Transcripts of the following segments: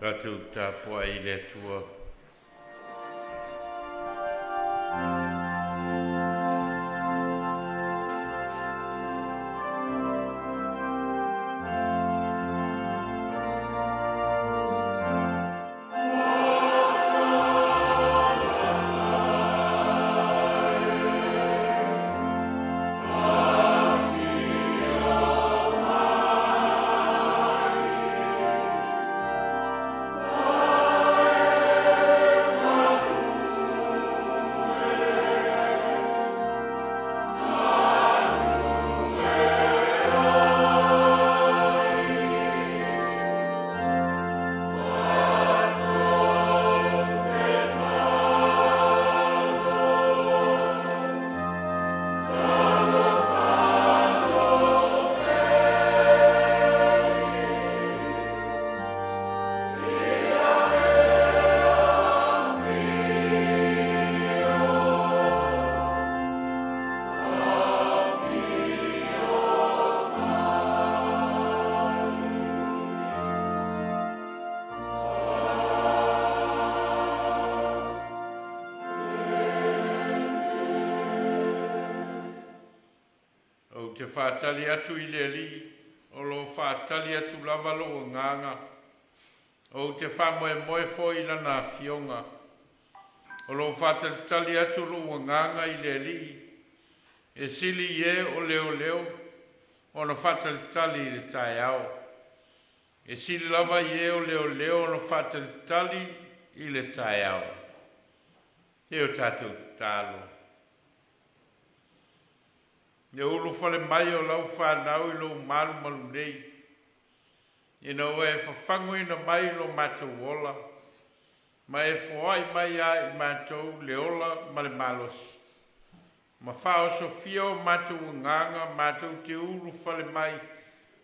Tatou tapuai i le Atua. Ou te faatali atu i le Alii, o lo o faatali atu lava lou agaga. Ou te faamoemoe foi i Lana Afioga. O lo o faatalitali atu lou agaga i le Alii, e sili i e o leoleo ona faatalitali i le taeao. E sili lava i e o leoleo ona faatalitali i le taeao. Se o tatou tatalo. Le ulufale mai o lau fanau i lou malumalu nei, ina ua e fafagoina mai lo matou ola ma e foai mai ia i matou le ola ma le malosi, ma faaosofia o matou agaga matou te ulufale mai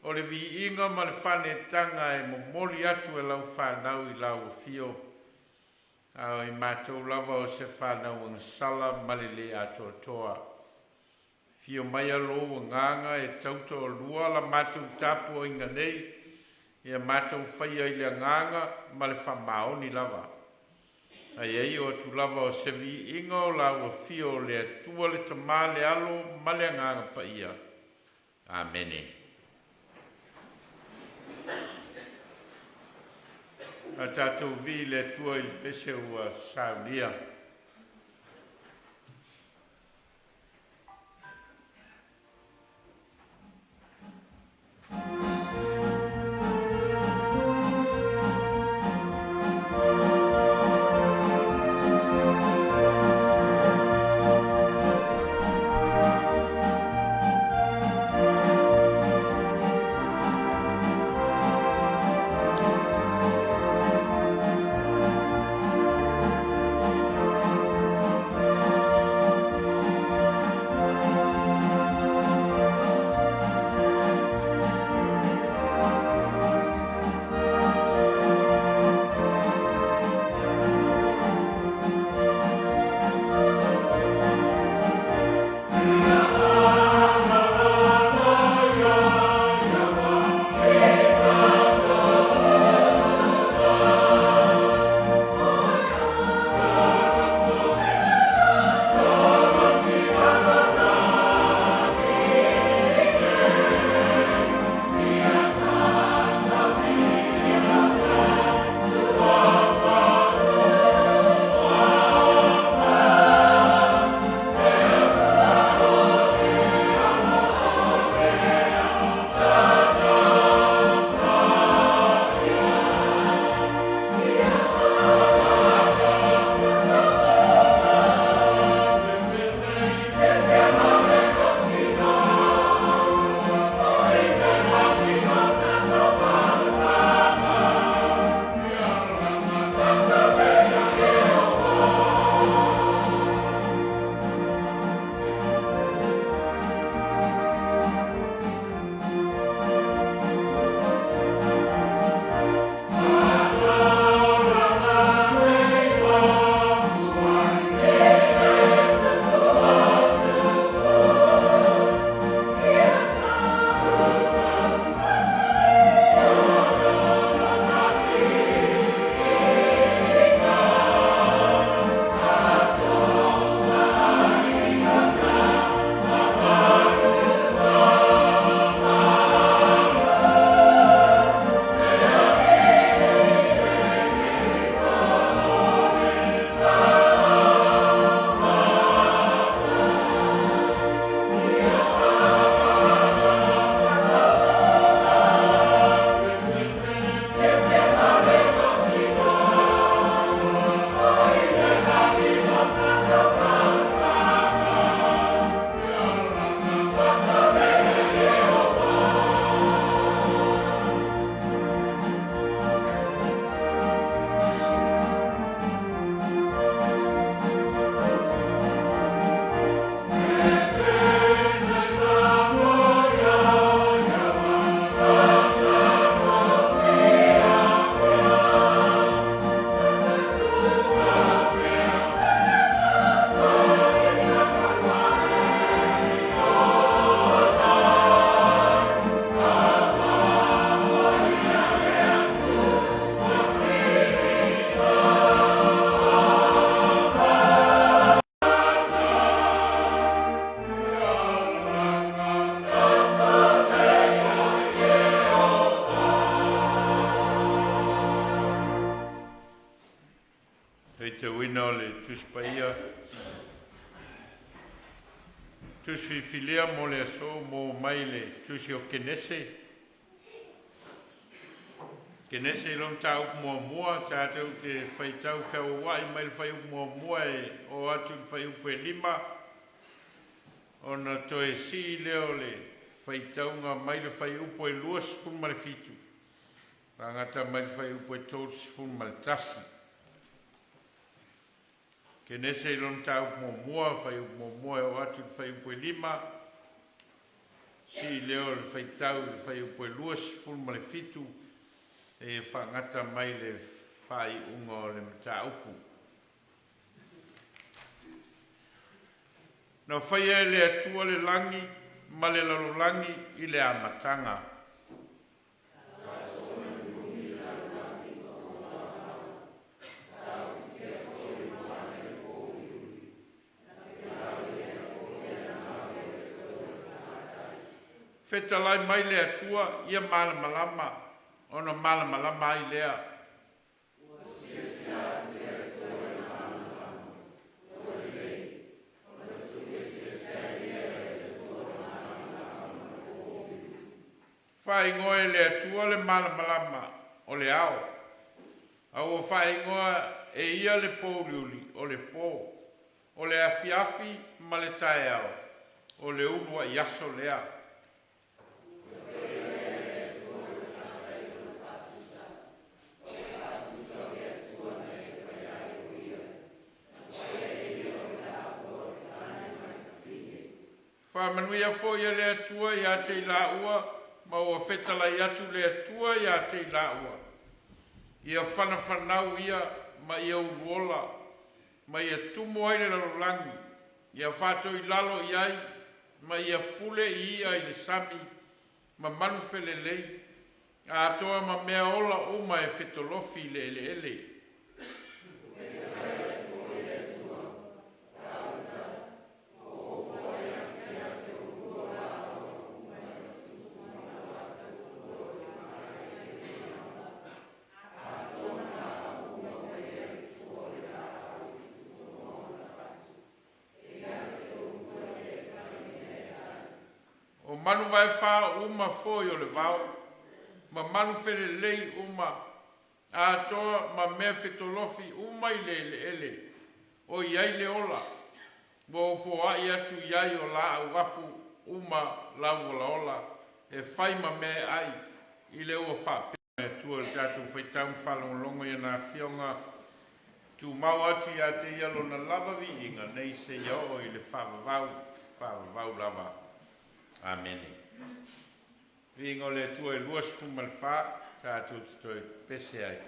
o le viiga ma le faanetaga e momoli atu e lau fanau i lau afio, a o i matou lava o se fanau agasala ma le le atoatoa. Afio maia lou agaga e tautoalua la matou tapuaiga nei, ia matou faia i le agaga ma le faamaoni lava. A ia oo atu lava o se viiga o lau afio o le Atua le Tama le Alo ma le Agaga Paia. Amene. A tatou vivii i le Atua i le pese ua saunia. Faitauina o le Tusi Paia, Tusi Filifilia mo le aso ua maua mai le Tusi o Kenese. Kenese i lona mataupu muamua tatou te faitau feauauai mai le fuaiupu 1 e oo atu i le fuaiupu 5, ona toe sii lea o le faitauga mai le fuaiupu 27 faagata mai le fuaiupu 31. Kenese i lona mataupu muamua, fuaiupu 1 e oo atu i le fuaiupu 5, sii lea o le faitau i le fuaiupu 27 e faagata mai le faaiuga o le mataupu. Na faia e le Atua le lagi ma le lalolagi i le amataga. Fetalai mai le Atua ia malamalama ona malamalama ai lea. Faaigoa e le Atua le malamalama o le ao, a ua faaigoa e ia le pouliuli o le po. O le afiafi ma le taeao o le uluai aso lea. Faamanuia foi e le Atua ia te i laua ma ua fetalai atu le Atua ia te i laua, ia fanafanau ia ma ia uluola, ma ia tumu ai le lalolagi, ia faatoilalo i ai ma ia pule i i'a i le sami ma manufelelei, atoa ma meaola uma e fetolofi i le eleele. O manuvaefao uma foi o le vao, ma manufelelei uma, atoa ma mea fetolofi uma i le eleele o i ai le ola, ua ou foai atu i ai o laau afu uma lau olaola, e fai ma meaai i le ua faapea. Atua i le tatou faitau ma faalogologo i ana Afioga, tumau atu ia te Ia Lona lava viiga nei seia oo i le faavavau, faavavau lava. Amene. Viiga o le Atua e 24 tatou te toe pese ai.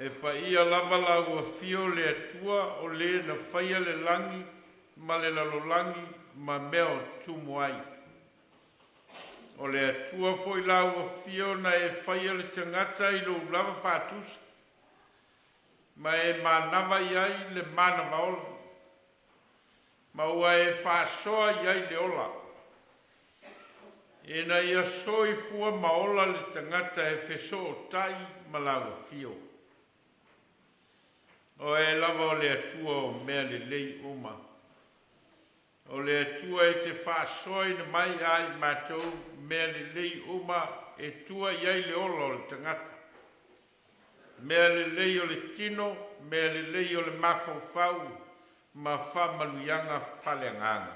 E paia lava lau afio le Atua o le na faia le lagi ma le lalolagi ma mea o tumu ai. O le Atua foi lau afio na e faia le tagata i lou lava faatusa, ma e manava i ai le manava ola, ma ua e faasoa i ai le ola, ina ia soifua ma ola le tagata e fesootai ma lau afio. O e lava o le Atua o mea lelei uma. O le Atua e te faasoaina mai ia i matou mea lelei uma e tua i ai le ola o le tagata. Mea lelei o le tino, mea lelei o le mafaufau ma faamanuiaga faaleagaga.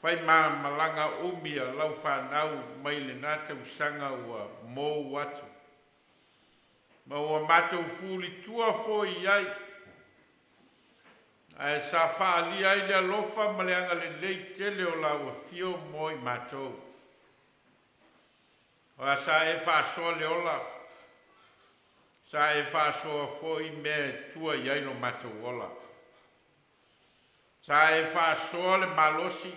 Fai ma malaga umi a lau fanau mai lena tausaga ua mou atu, ma ua matou fulitua foi i ai, ae sa faaalia ai le alofa ma le agalelei tele o lau afio mo i matou. Aua sa e faasoa le ola, sa e faasoa foi mea e tua i ai lo matou ola. Sa e faasoa le malosi,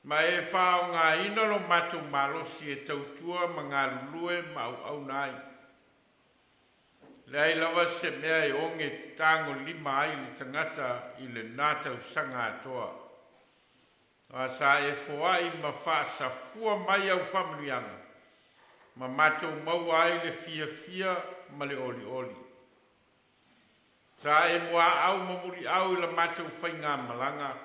ma e faaaogaina lo matou malosi e tautua ma galulue ma auauna ai. Leai lava se mea e oge tagolima ai le tagata i lena tausaga atoa. Aua sa e foai ma faasafua mai au faamanuiaga, ma matou maua ai le fiafia ma le olioli. Sa e muaau ma muliau i la matou faigamalaga,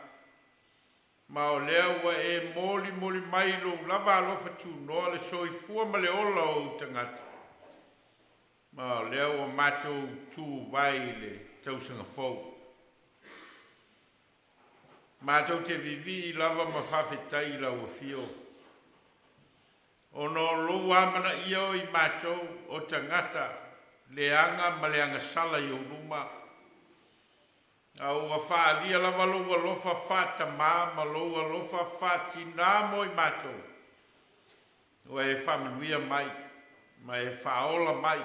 ma o lea ua e molimoli mai lou lava alofa tunoa le soifua ma le ola o ou tagata, ma o lea ua matou tuvae i le tausaga fou. Matou te vivii lava ma faafetai i lau afio, ona o lou amanaia o i matou o tagata leaga ma le agasala i ou luma, a ua faaalia lava lou alofa faatamā ma lou alofa faatinā mo i matou, ua e faamanuia mai, ma e faaola mai,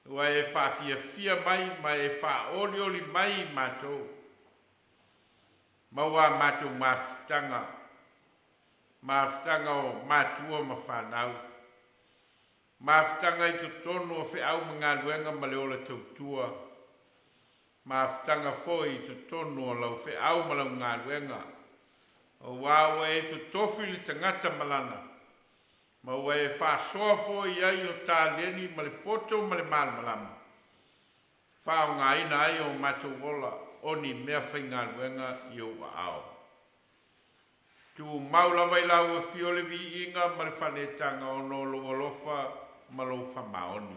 ua e faafiafia mai ma e faaolioli mai i matou. Maua a matou mafutaga, mafutaga o matua ma fanau, mafutaga i totonu o feau ma galuega ma le ola tautua, mafutaga foi i totonu o lau feau ma lau galuega, aua ua e totofi le tagata ma lana, ma ua e faasoa foi i ai o taleni ma le poto ma le malamalama, faaaogaina ai o matou ola o ni mea faigaluega i ou aao. Tumau lava i lau afio le viiga ma le faaneetaga ona o lou alofa ma lou faamaoni.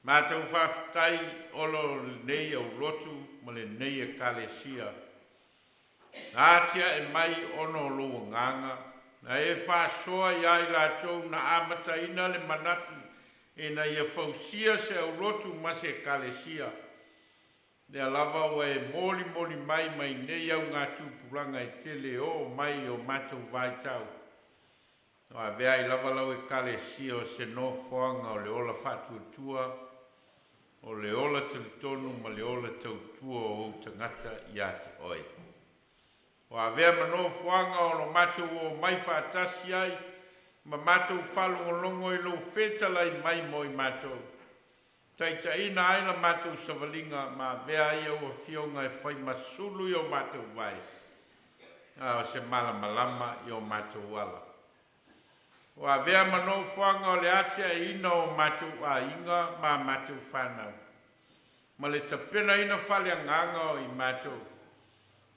Matou faafetai ona o lenei aulotu ma lenei Ekalesia na atiae mai ona o lou agaga, na e faasoa ia i latou na amataina le manatu ina ia fausia se aulotu ma se Ekalesia. Lea lava ua e molimoli mai mai nei augatupulaga e tele e oo mai i o matou vaitau, o avea ai lava lau Ekalesia o se nofoaga o le ola faatuatua, o le ola talitonu ma le ola tautua o ou tagata ia te oe. Ua avea ma nofoaga o lo matou omai faatasi ai ma matou faalogologo i lou fetalai mai mo i matou, taitaiina ai la matou savaliga ma avea ai au afioga e fai ma sulu i o matou vae, a o se malamalama i o matou ala. Ua avea ma nofoaga o le atiaeina o matou aiga ma a matou fanau, ma le tapenaina faaleagaga o i matou,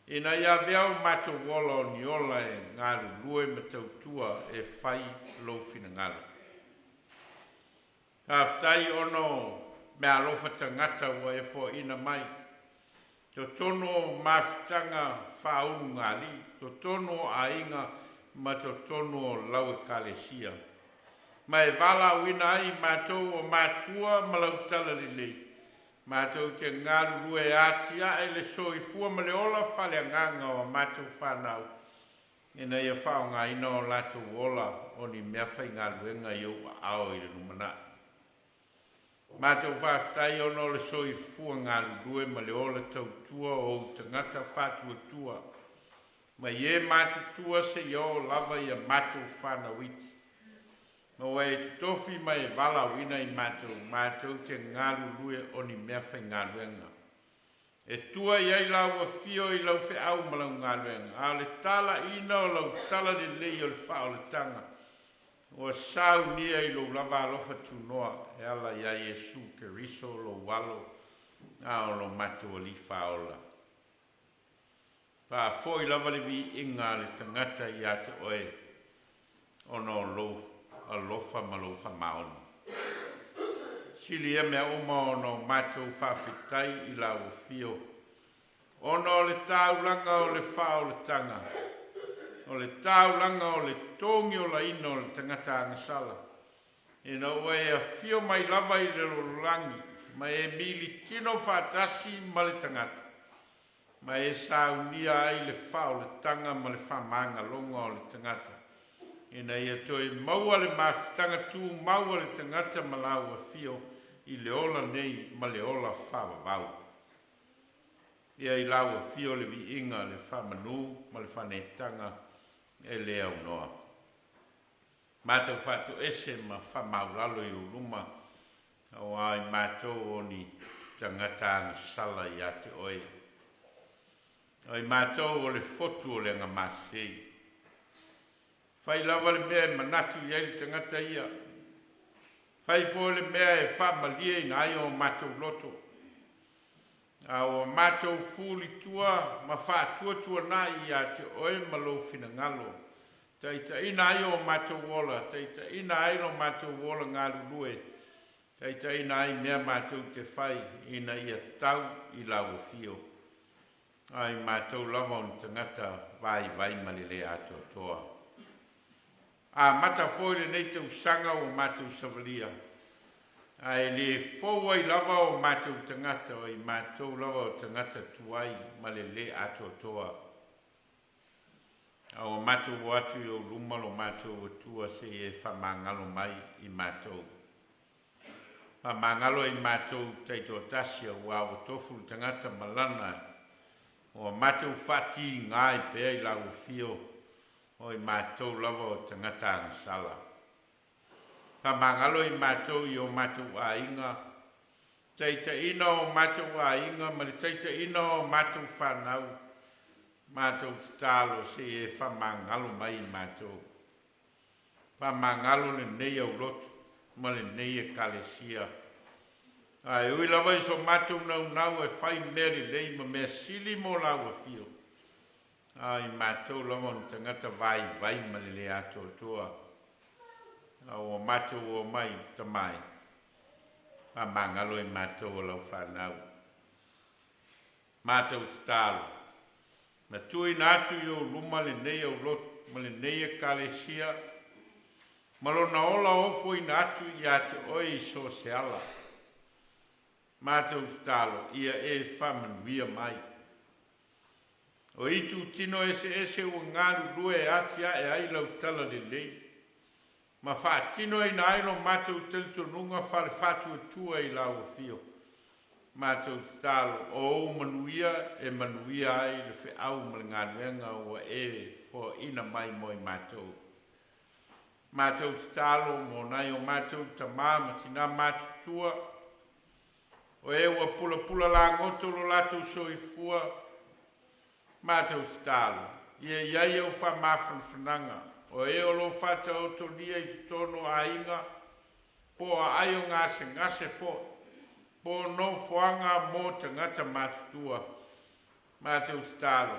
ina ia avea o matou ola o ni ola e galulue ma tautua e fai lou finagalo. Faafetai ona o meaalofa tagata ua e foaina mai totonu o mafutaga faaulugalii, totonu o aiga ma totonu o lau Ekalesia, ma e valaauina ai i matou o matua ma lau talalelei, matou te galulue e atiae le soifua ma le ola faaleagaga o a matou fanau. ina ia faaaogaina o latou ola o ni meafaigaluega i ou aao i le lumanai. Matou faafetai ona o le soifua galulue ma le ola tautua o ou tagata faatuatua mai e matutua seia oo lava ia matou fanau iti, ma ua e totofi ma e valaauina i matou matou te galulue o ni meafaigaluega e tua i ai lau afio i lau feau ma lau galuega, a o le talaiina o lau talalelei o le faaolataga ua saunia i lou lava alofa tunoa e ala ia Iesu Keriso lou Alo a o lo matou Alii Faaola. Faafoi lava le viiga a le tagata ia te oe ona o lou alofa ma lou faamaoni. Sili ia mea uma ona o matou faafetai i lau afio ona o le taulaga o le faaolataga, o le taulaga o le togiolaina o le tagata agasala, ina ua e afio mai lava i le lalolagi ma e militino faatasi ma le tagata, ma e saunia ai le faaolataga ma le faamagaloga o le tagata, ina ia toe maua le mafutaga tumau a le tagata ma lau afio i le ola nei ma le ola faavavau. Ia i lau afio le viiga, le faamanu ma le faaneetaga e le aunoa. Matou faatoese ma faamaualalo i ou luma, auā i matou o ni tagata agasala ia te oe. O i matou o le fotu o le agamasei. Fai lava le mea e manatu i ai le tagata ia. Fai foi le mea e faamalieina ai o matou loto. A ua matou fulitua ma faatuatuanai ia te oe ma lou finagalo, taitaiina ai o matou ola, taitaiina ai lo matou ola galulue, taitaiina ai mea matou te fai ina ia tau i lau afio. A i matou lava o ni tagata vaivai ma le le atoatoa. Amata foi lenei tausaga ua matou savalia, ae le fou ai lava o matou tagata, o i matou lava o tagata tuai ma le lē atoatoa. A ua matou o atu i ou luma lo matou Atua seia e faamagalo mai i matou. Faamagalo i matou taitoatasi auā ua tofu le tagata ma lana ua matou faatigā ai pea i lau afio o i matou lava o tagata agasala. Faamagalo i matou i o matou aiga, taitaiina o matou aiga ma le taitaiina o matou fanau, matou tatalo seia e faamagalo mai i matou. Faamagalo lenei aulotu ma lenei Ekalesia. Ae ui lava i so matou naunau e fai mea lelei ma mea sili mo lau afio, a i matou lava o ni tagata vaivai ma le le atoatoa, a ua matou omai, Tama e, faamagalo i matou o lau fanau. Matou tatalo, na tuuina atu i ou luma lenei aulotu ma lenei Ekalesia ma lona ola ofoina atu ia te oe i so o se ala. Matou tatalo, ia e faamanuia mai. O itutino eseese ua galulue e atiae ai lau talalelei ma faatinoina ai lo matou talitonuga faale-faatuatua i lau afio. Matou tatalo, o ou manuia e manuia ai le feau ma le galuega ua e foaina mai mo i matou. Matou tatalo mo nai o matou tamā ma tinā matutua, o e ua pulapula lagoto lo latou soifua, matou tatalo, ia i ai au faamafanafanaga, o e o lo o faataotolia i totonu o aiga, po o aai o gasegase foi, po o nofoaga mo tagata matutua, matou tatalo,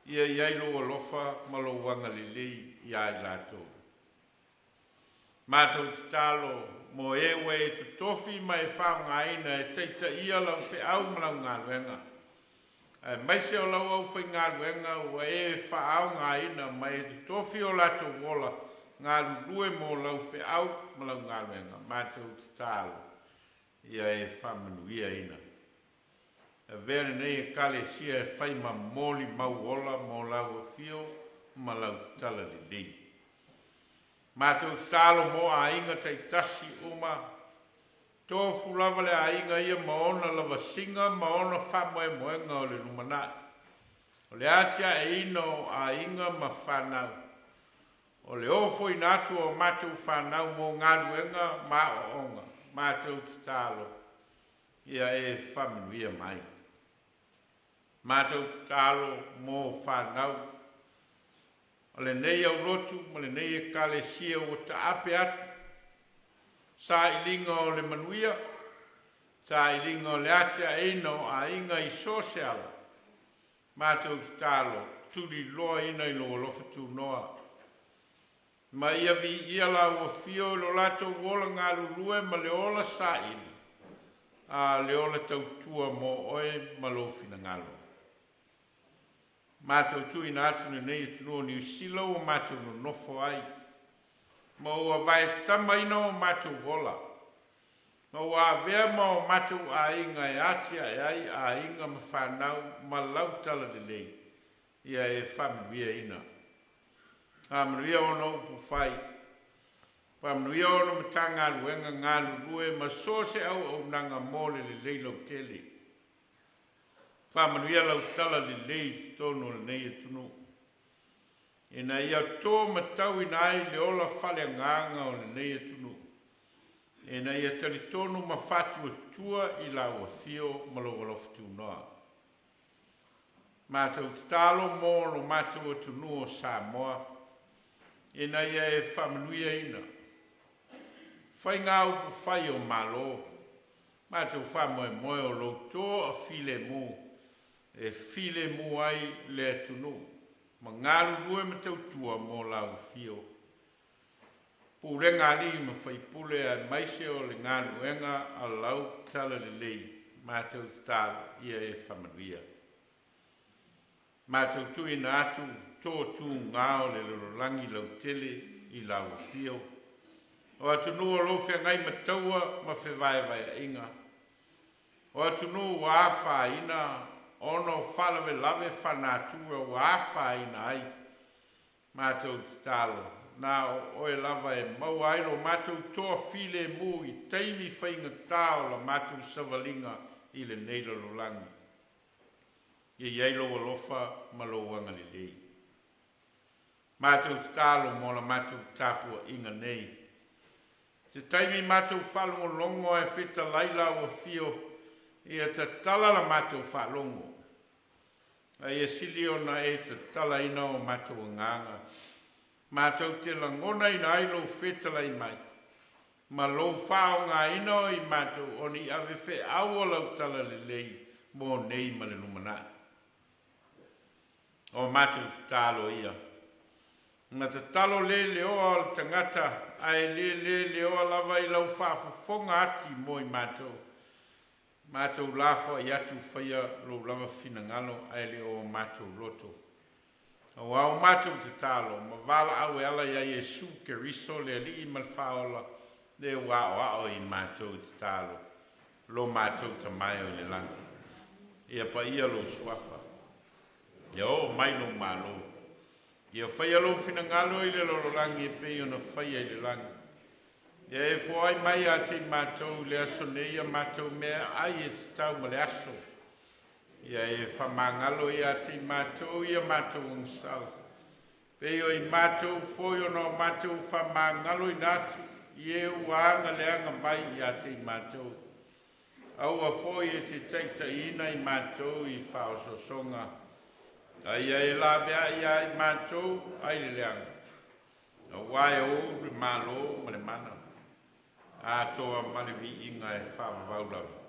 ia i ai lou alofa ma lou agalelei iā i latou. Matou tatalo mo e ua e totofi ma e faaaogaina e taitaia lau feau ma lau galuega, aemaise o lau aufaigaluega ua e faaaogaina ma e totofi o latou ola galulue mo lau feau ma lau galuega, matou tatalo, ia e faamanuiaina. Avea lenei Ekalesia e fai ma molimau ola mo lau afio ma lau talalelei. Matou tatalo mo aiga taitasi uma, tofu lava le aiga ia ma ona lavasiga ma ona faamoemoega o le lumanai. O le atiaeina o aiga ma fanau, o le ofoina atu o matou fanau mo galuega ma aoaoga, matou tatalo ia e faamanuia mai. Matou tatalo mo fanau o lenei aulotu ma lenei ekalesia ua taape atu sailiga o le manuia, sailiga o le atiaeina o aiga i so o se ala, matou tatalo, tuliloaina i lou alofa tunoa, ma ia viia lau afio i lo latou ola galulue ma le ola saili, a o le ola tautua mo oe ma lou finagalo. Matou tuuina atu lenei atunuu o Niu Sila ua matou nonofo ai, ma ua vaetamaina o matou ola, ma ua avea ma o matou aiga e atiae ai aiga ma fanau ma lau talalelei, ia e faamanuiaina. Faamanuia ona upufai, faamanuia ona Matagaluega galulue ma so o se auaunaga mo le lelei lautele. Faamanuia lau talalelei i totonu o lenei atunuu, ina ia to matauina ai le ola faaleagaga o lenei atunuu, ina ia talitonu ma faatuatua i lau afio ma lou alofa tunoa. Matou tatalo mo lo matou atunuu o Samoa, ina ia e faamanuiaina faiga upufai o Malo. Matou faamoemoe o lou toafilemu e filemu ai le atunuu ma galulue ma tautua mo lau afio. Pulega a alii ma faipule aemaise o le galuega a lau talalelei, matou tatalo ia e faamanuia. Matou tuuina atu totuga o le lalolagi lautele i lau afio, o atunuu o lo o feagai ma taua ma fevaevaeaiga, o atunuu ua afaina ona o faalavelave faalenatura ua afaina ai, matou tatalo na o oe lava e maua ai lo matou toafilemu i taimi faigata o la matou savaliga i lenei lalolagi. Ia i ai lou alofa ma lou agalelei. Matou tatalo mo la matou tapuaiga nei, se taimi matou faalogologo ae fetalai lau afio, ia tatala la matou faalogo, a ia sili ona e tatalaina o matou agaga, matou te lagonaina ai lou fetalai mai ma lou faaaogaina o i matou o ni ave feau o lau talalelei mo nei ma le lumanai. O matou tatalo ia, na tatalo le leoa o le tagata ae le lē leoa lava i lau faafofoga ati mo i matou. Matou lafoai atu faia lou lava finagalo ae le o matou loto. Aua o matou tatalo ma valaau e ala ia Iesu Keriso le Alii ma le Faaola, le ua aoao i matou i tatalo, lo matou Tama e i le lagi. Ia paia lou suafa, ia oo mai lou malo, ia faia lou finagalo i le lalolagi e pei ona faia i le lagi. Ia e foai mai ia te i matou i le aso nei a matou meaai e tatau ma le aso. Ia e faamagalo ia te i matou ia matou agasala, pei o i matou foi ona o matou faamagaloina atu i e ua agaleaga mai ia te i matou. Aua foi e te taitaiina i matou i faaosoosoga, a ia e laveai ia i matou ai le leaga, aua e ou le Malo ma le mana, atoa ma le viiga e faavavau lava.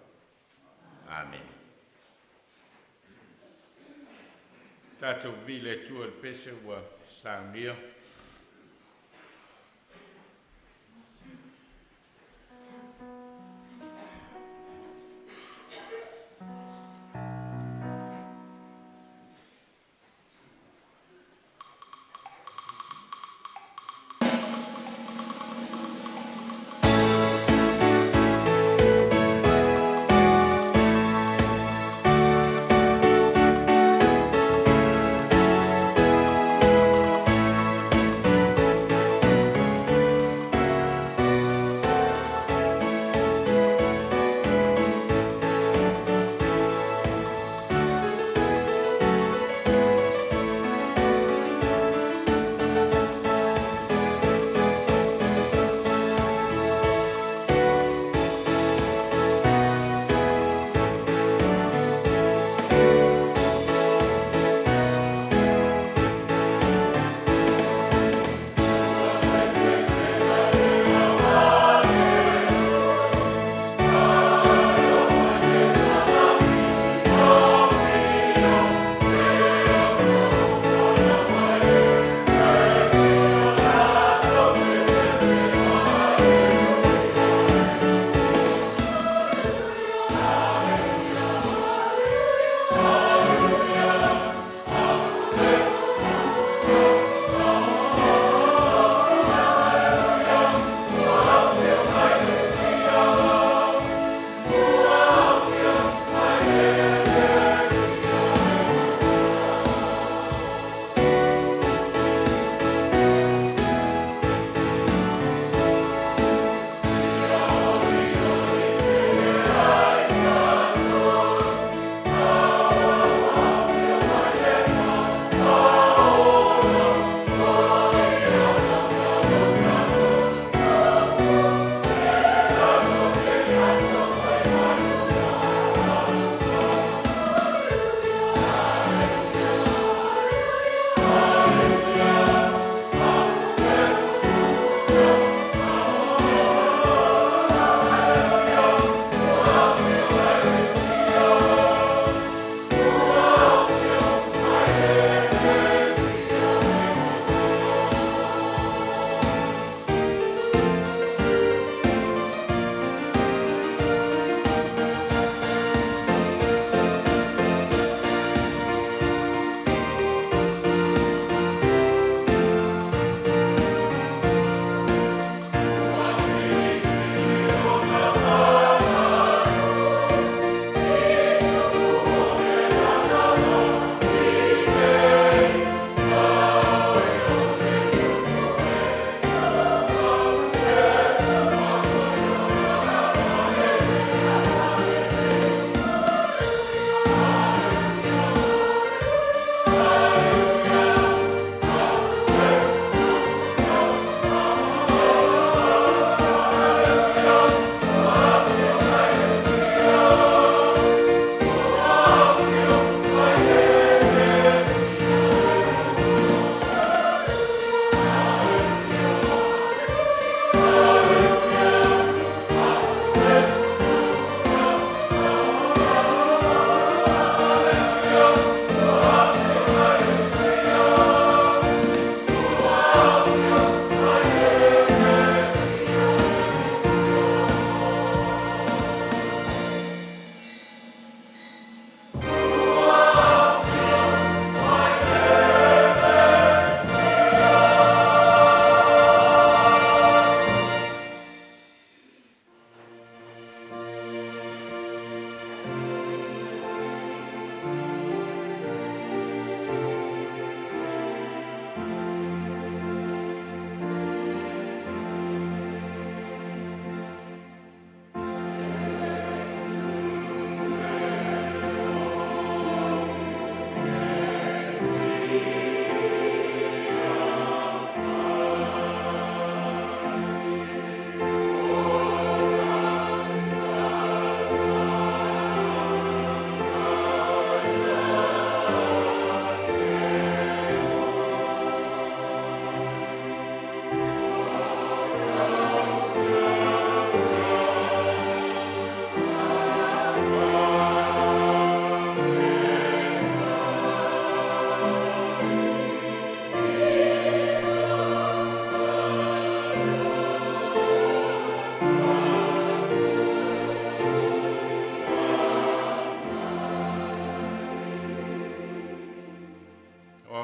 Amene. Tatou viia le Atua i le pese ua saunia.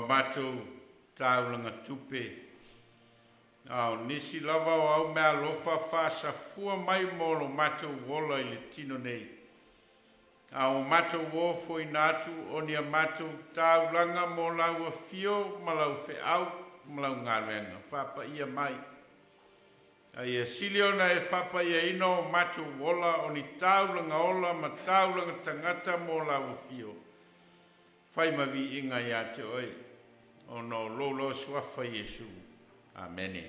matou taulaga tupe, a o nisi lava o au meaalofa faasafua mai mo lo matou ola i le tino nei, a ua matou ofoina atu o ni a matou taulaga mo lau afio ma lau feau ma lau galuega faapaia mai. A ia sili ona e faapaiaina o matou ola o ni taulaga ola ma taulaga tagata mo lau afio, fai ma viiga ia te oe, ona o lou lawa suafa Iesu. Amene.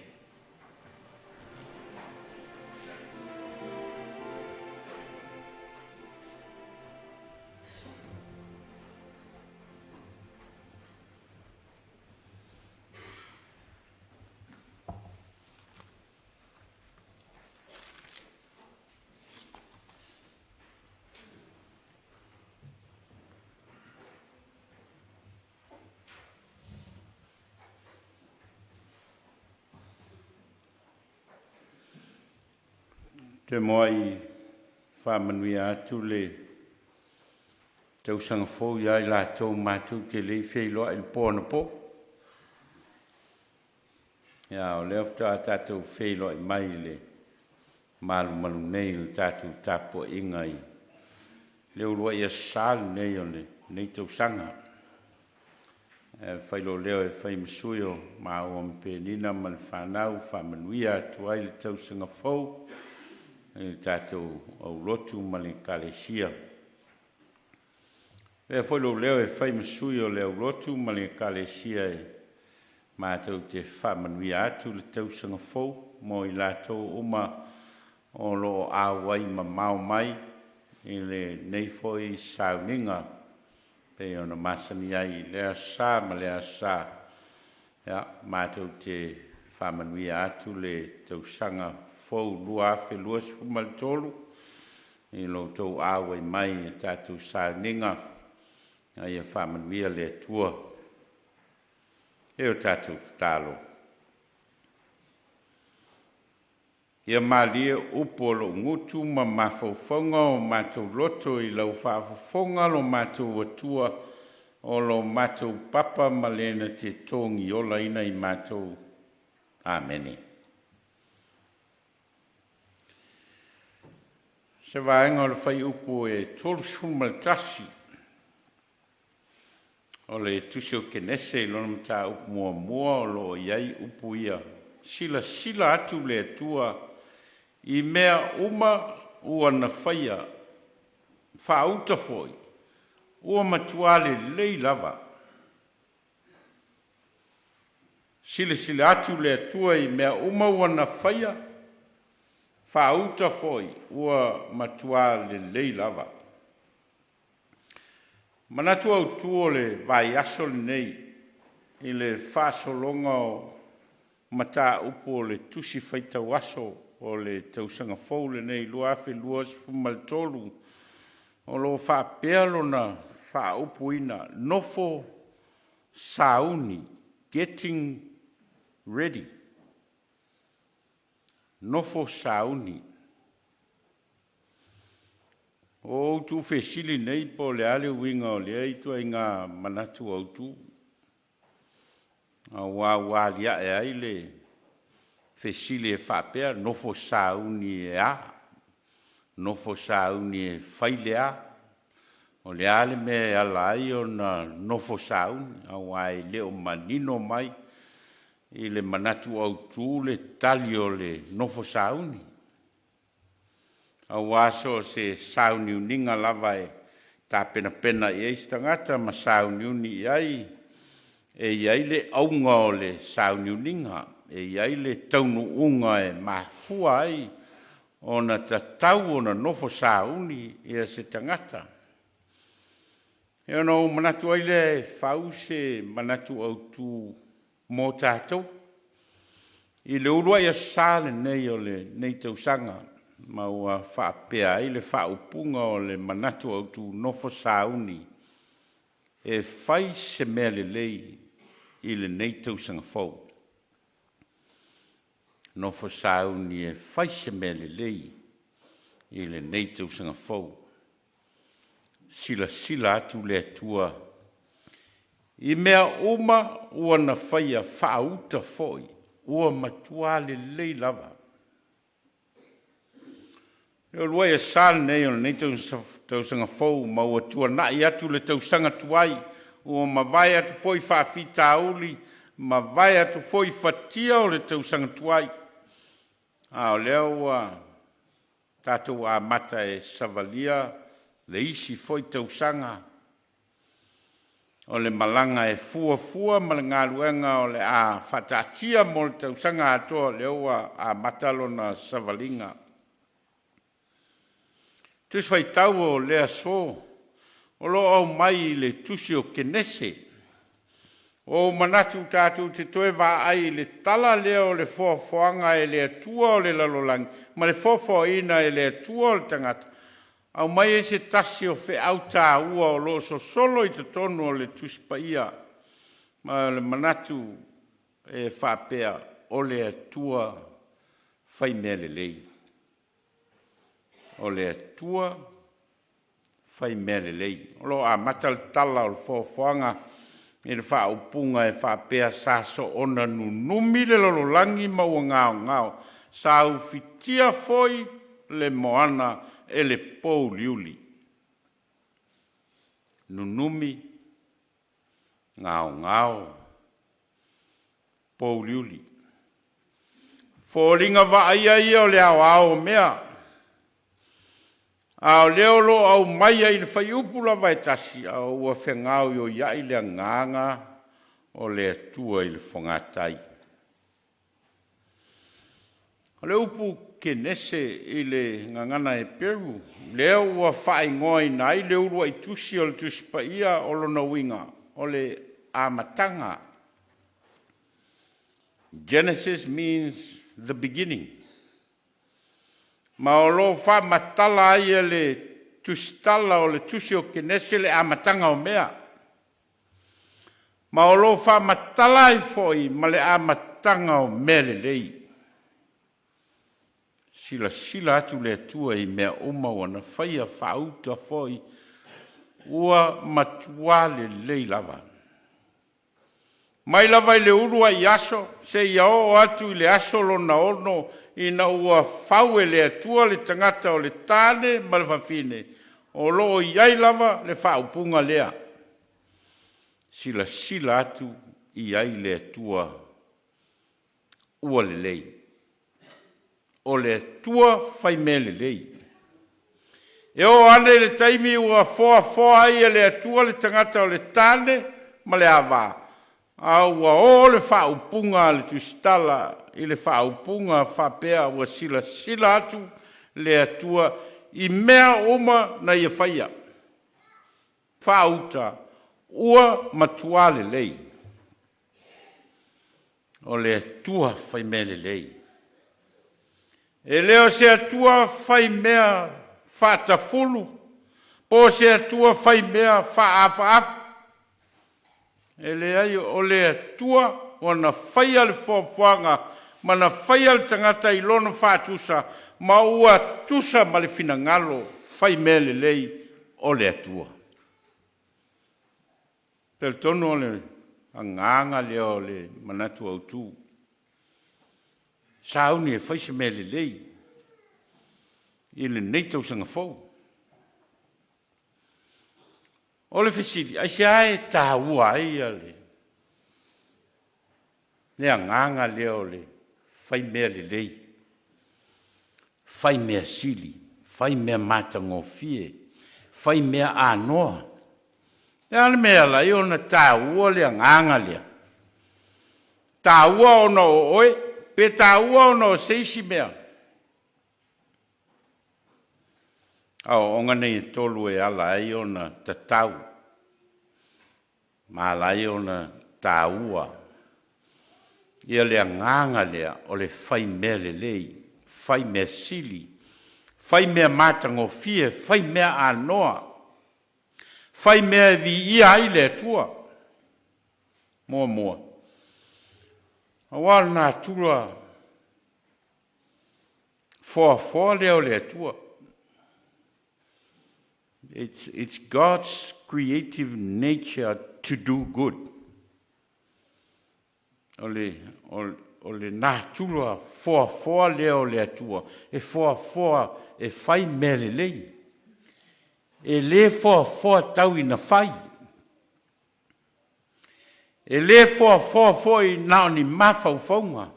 Te muai faamanuia atu le tausaga fou ia i latou matou te le i feiloai i le po anapo. Ia, o lea faatoa tatou feiloai mai i le malumalu nei i le tatou tapuaiga i le uluai aso Sa lenei o lenei tausaga. E fai lou leo e fai ma sui o maua ma Penina ma le fanau, faamanuia atu ai le tausaga fou i le tatou aulotu ma le Ekalesia. Avea foi lou leo e fai ma sui o le aulotu ma le Ekalesia e matou te faamanuia atu le tausaga fou mo i latou uma o lo o auai mamao mai i lenei foi sauniga pei ona masani ai i lea aso Sa ma lea aso Sa. Ia, matou te faamanuia atu le tausaga fou 2023 i lo outou auai mai i a tatou sauniga, a ia faamanuia le Atua. E o tatou tatalo. Ia malie upu o lou gutu ma mafaufauga o matou loto i lau faafofoga lo matou Atua, o lo matou papa ma le na te togiolaina i matou. Amene. Se vaega o le fuaiupu e 31 o le Tusi o Kenese i lona mataupu muamua o lo o i ai upu ia, silasila atu le Atua i mea uma ua na faia, faauta foi, ua matua lelei lava. Silasila atu le Atua i mea uma ua na faia, faauta foi ua matua lelei lava. Manatu autu o le vaiaso lenei i le faasologa o mataupu o le Tusi Faitau Aso o le tausaga fou lenei 2023, o lo o faapea lona faaupuina, nofo sauni, getting ready, nofo sauni. Ua ou tuufesili nei po o le a le uiga o lea ituaiga manatu autu, aua ua aliae ai le fesili e faapea, nofo sauni e a? Nofo sauni e fai le a? O le a le mea e ala ai ona nofo sauni, aua e le o manino mai i le manatu autu le tali o le nofo sauni. Aua so o se sauniuniga lava e tapenapena i ai se tagata ma sauniuni i ai, e i ai le auga o le sauniuniga, e i ai le taunuuga e mafua ai ona tatau ona nofo sauni se tagata. Ona ou manatu ai lea e fau se manatu autu mo tatou i le uluai aso Sa lenei o lenei tausaga, ma ua faapea ai le faaupuga o le manatu autu, nofo sauni e fai se mea lelei i lenei tausaga fou. Nofo sauni e fai se mea lelei i lenei tausaga fou. Silasila atu le Atua. I mea uma ua na faia faauta foi, ua matua lelei lava. Le uluai aso lenei o lenei tausaga fou ma ua tuanai atu le tausaga tuai, ua mavae atu foi faafitauli, mavae atu foi fatia o le tausaga tuai, a o lea ua tatou amata e savalia le isi foi tausaga o le malaga e fuafua ma le galuega o le a faataatia mo le tausaga atoa, o lea ua amata lona savaliga. Tusi Faitau o lea aso o lo o aumai i le Tusi o Kenese. Ua ou manatu tatou te toe vaai i le tala lea o le foafoaga e le Atua o le lalolagi ma le foafoaina e le Atua o le tagata, aumai ai se tasi o feau taua o lo o sosolo i totonu o le Tusi Paia, ma o le manatu e faapea, o le Atua fai mea lelei. O le Atua fai mea lelei. O lo o amata le tala o le foafoaga i le faaupuga e faapea, sa soona nunumi le lalolagi ma ua gaogao, sa ufitia foi le moana e le pouliuli. Nunumi, gaogao, pouliuli. Foliga vaaia ia o le aoao o mea, a o lea o lo o aumai ai i le fuaiupu lava e tasi, a ua fegaoioiai le agaga o le Atua i le fogatai. O le upu Kenese i le gagana Heperu, lea ua faaigoaina ai le uluai tusi o le Tusi Paia, o lona uiga o le amataga. Genesis means the beginning. Ma o lo o faamatala ai e le tusitala o le tusi o Kenese le amataga o mea. Ma o lo o faamatala ai foi ma le amataga o mea lelei. Silasila atu le Atua i mea uma ua na faia, faauta foi, ua matua lelei lava. Mai lava i le uluai aso seia oo atu i le aso lona ono ina ua fau e le Atua le tagata o le tane ma le fafine, o lo o i ai lava le faaupuga lea, silasila atu i ai le Atua ua lelei. O le Atua fai mea lelei. E oo ane i le taimi ua foafoa ai e le Atua le tagata o le tane ma le ava, a ua oo le faaupuga a le tusitala i le faaupuga faapea, ua silasila atu le Atua i mea uma na ia faia, faauta ua matua lelei. O le Atua fai mea lelei. E le o se Atua fai mea faatafulu, po o se Atua fai mea faaafaafa. E leai, o le Atua ua na faia le foafoaga ma na faia le tagata i lona faatusa ma ua tusa ma le finagalo fai mea lelei o le Atua. E talitonu o le agaga lea o le manatu autu, sauni e fai se mea lelei i lenei tausaga fou. O le fesili, aisea e taua ai le agaga lea o le fai mea lelei, fai mea sili, fai mea matagofie, fai mea anoa? O le a le mea e ala ai ona taua le agaga lea? Taua ona o oe, pe taua ona o se isi mea? Aoaoga nei e tolu e ala ai ona tatau ma ala ai ona taua ia le agaga lea o le fai mea lelei, fai mea sili, fai mea matagofie, fai mea anoa, fai mea e viia ai le Atua. Muamua, aua o le natura foafoa lea o le Atua. It's, it's God's creative nature to do good. O le, o, o le natura foafoa lea o le Atua, e foafoa e fai mea lelei. E le foafoa tau ina fai. E le foafoa foi na o ni mafaufauga,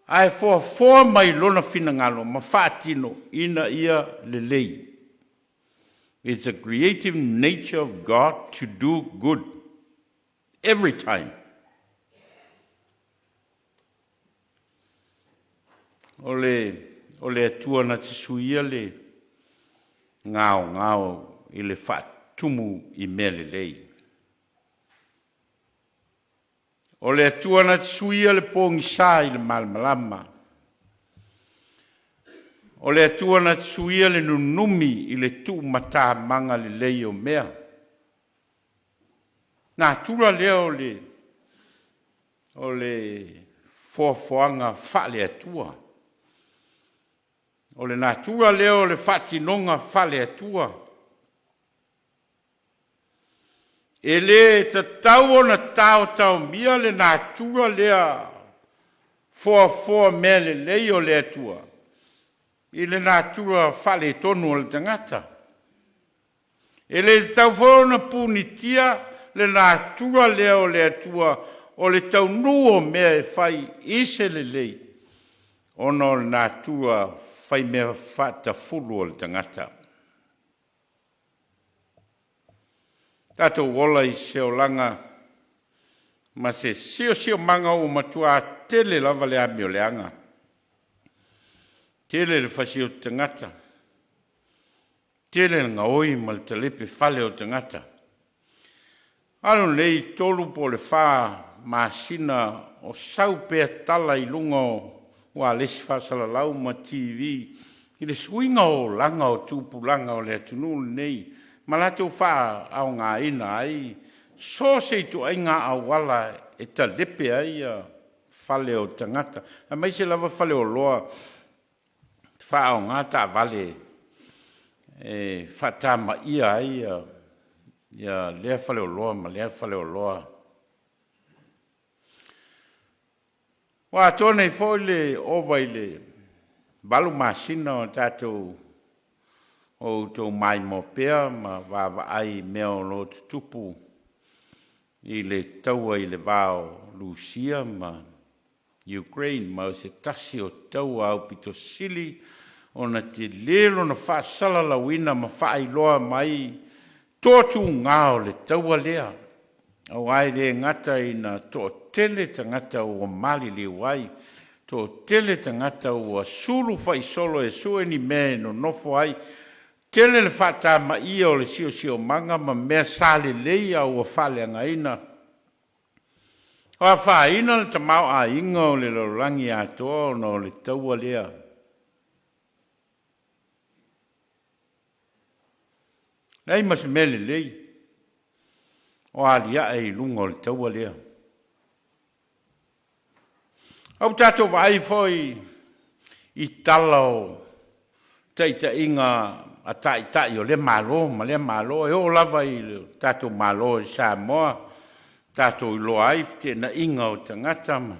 ae foafoa mai lona finagalo ma faatino ina ia lelei. It's a creative nature of God to do good every time. O le, o le Atua na te suia le gaogao i le faatumu i mea lelei. O le Atua na te suia le pogisa i le malamalama. O le Atua na te suia le nunumi i le tuumatamaga lelei o mea. Natura lea o le, o le foafoaga faale-Atua. O le natura lea o le faatinoga faale-Atua. E le tatau ona taotaomia le natura lea foafoa mea lelei o le Atua i le natura faaletonu o le tagata. E le tatau foi ona punitia le natura lea o le Atua o le taunuu o mea e fai i se lelei ona o le natura faimea faatafulu o le tagata. Tatou ola i se olaga ma se siosiomaga ua matua tele lava le amioleaga, tele le fasioti tagata, tele le gaoi ma le talepe fale o tagata. Alu nei 3 po o le 4 masina o sau pea tala i luga o ualesi faasalalau ma TV i le suiga o olaga o tupulaga o le atunuu lenei ma latou faaaogaina ai so o se ituaiga auala e talepe ai fale o tagata, aemaise lava faleoloa faaaoga taavale e faatamaia ai ia lea faleoloa ma lea faleoloa. Ua atoa nei foi le ova i le 8 masina o tatou o outou maimoa pea ma vaavaai i mea o lo o tutupu i le taua i le va o Lusia ma Ukraine, ma o se tasi o taua aupito sili ona tele lona faasalalauina ma faailoa mai toatuga o le taua lea, aua e le gata ina toatele tagata ua maliliu ai, toatele tagata ua sulu faisolo e sue ni mea e nonofo ai, tele le faatamaia o le siosiomaga ma mea sa lelei a ua faaleagaina. O afaina le tamaoaiga o le lalolagi atoa ona o le taua lea. Leai ma se mea lelei o aliae i luga o le taua lea. A ua tatou vaai foi i tala o taitaiga a taitai o lea Malo ma lea Malo, e oo lava i le tatou Malo i Samoa, tatou iloa ai feteenaiga o tagata ma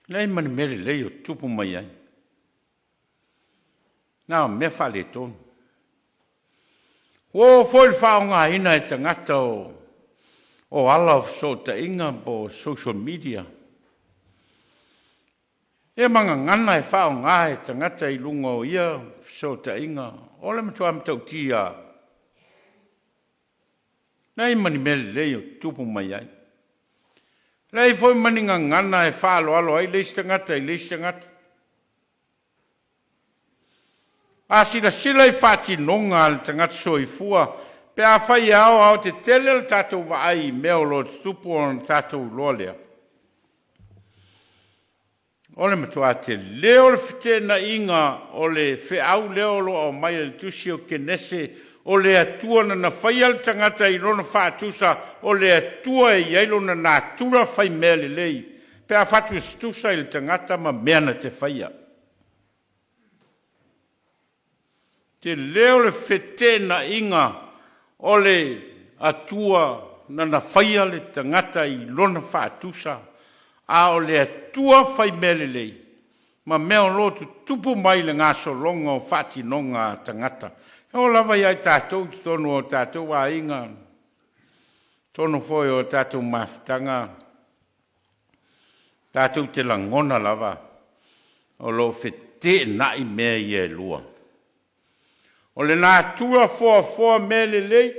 leai ma ni mea lelei o tutupu mai ai. Na o mea faaletonu. Ua oo foi le faaaogaina e tagata o, o ala o fesootaiga po o social media. Ia ma gagana e faaaoga e tagata i luga o ia fesootaiga, o le matua matautia leai ma ni mea lelei o tutupu mai ai. Leai foi ma ni gagana e faaaloalo ai le isi tagata i le isi tagata. A silasila i faatinoga a le tagata soifua, pe afai e aoaotetele le tatou vaai i mea o lo o tutupu ona tatou iloa lea, o le matua tele o le feteenaiga o le feau lea o lo o aumai e le Tusi o Kenese, o le Atua na na faia le tagata i lona faatusa, o le Atua e i ai lona natura fai mea lelei, pe a faatusatusa i le tagata ma mea na te faia. Tele o le feteenaiga o le Atua na na faia le tagata i lona faatusa, a o le Atua fai mea lelei ma mea o lo o tutupu mai i le gasologa o faatinoga a tagata. E oo lava ia i tatou i totonu o tatou aiga, totonu foi o tatou mafutaga, tatou te lagona lava o lo o feteenai mea ia e lua. O le natura foafoa mea lelei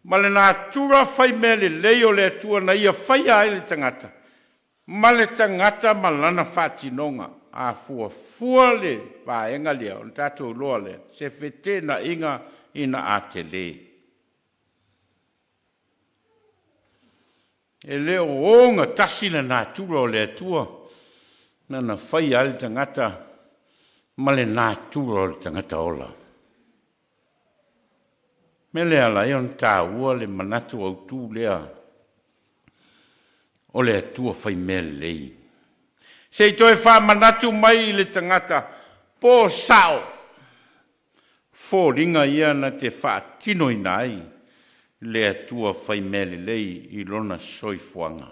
ma le natura fai mea lelei o le Atua na Ia faia ai le tagata ma le tagata ma lana faatinoga. A fuafua le vaega lea, ona tatou iloa lea se feteenaiga ina a tele. E le o ogatasi le natura o le Atua na na faia ai le tagata ma le natura o le tagata ola. O le mea lea e ala ai ona taua le manatu autu lea o le Atua fai mea lelei. Se i toe faamanatu mai i le tagata po o sao foliga ia na te faatinoina ai le Atua fai mea lelei i lona soifuaga.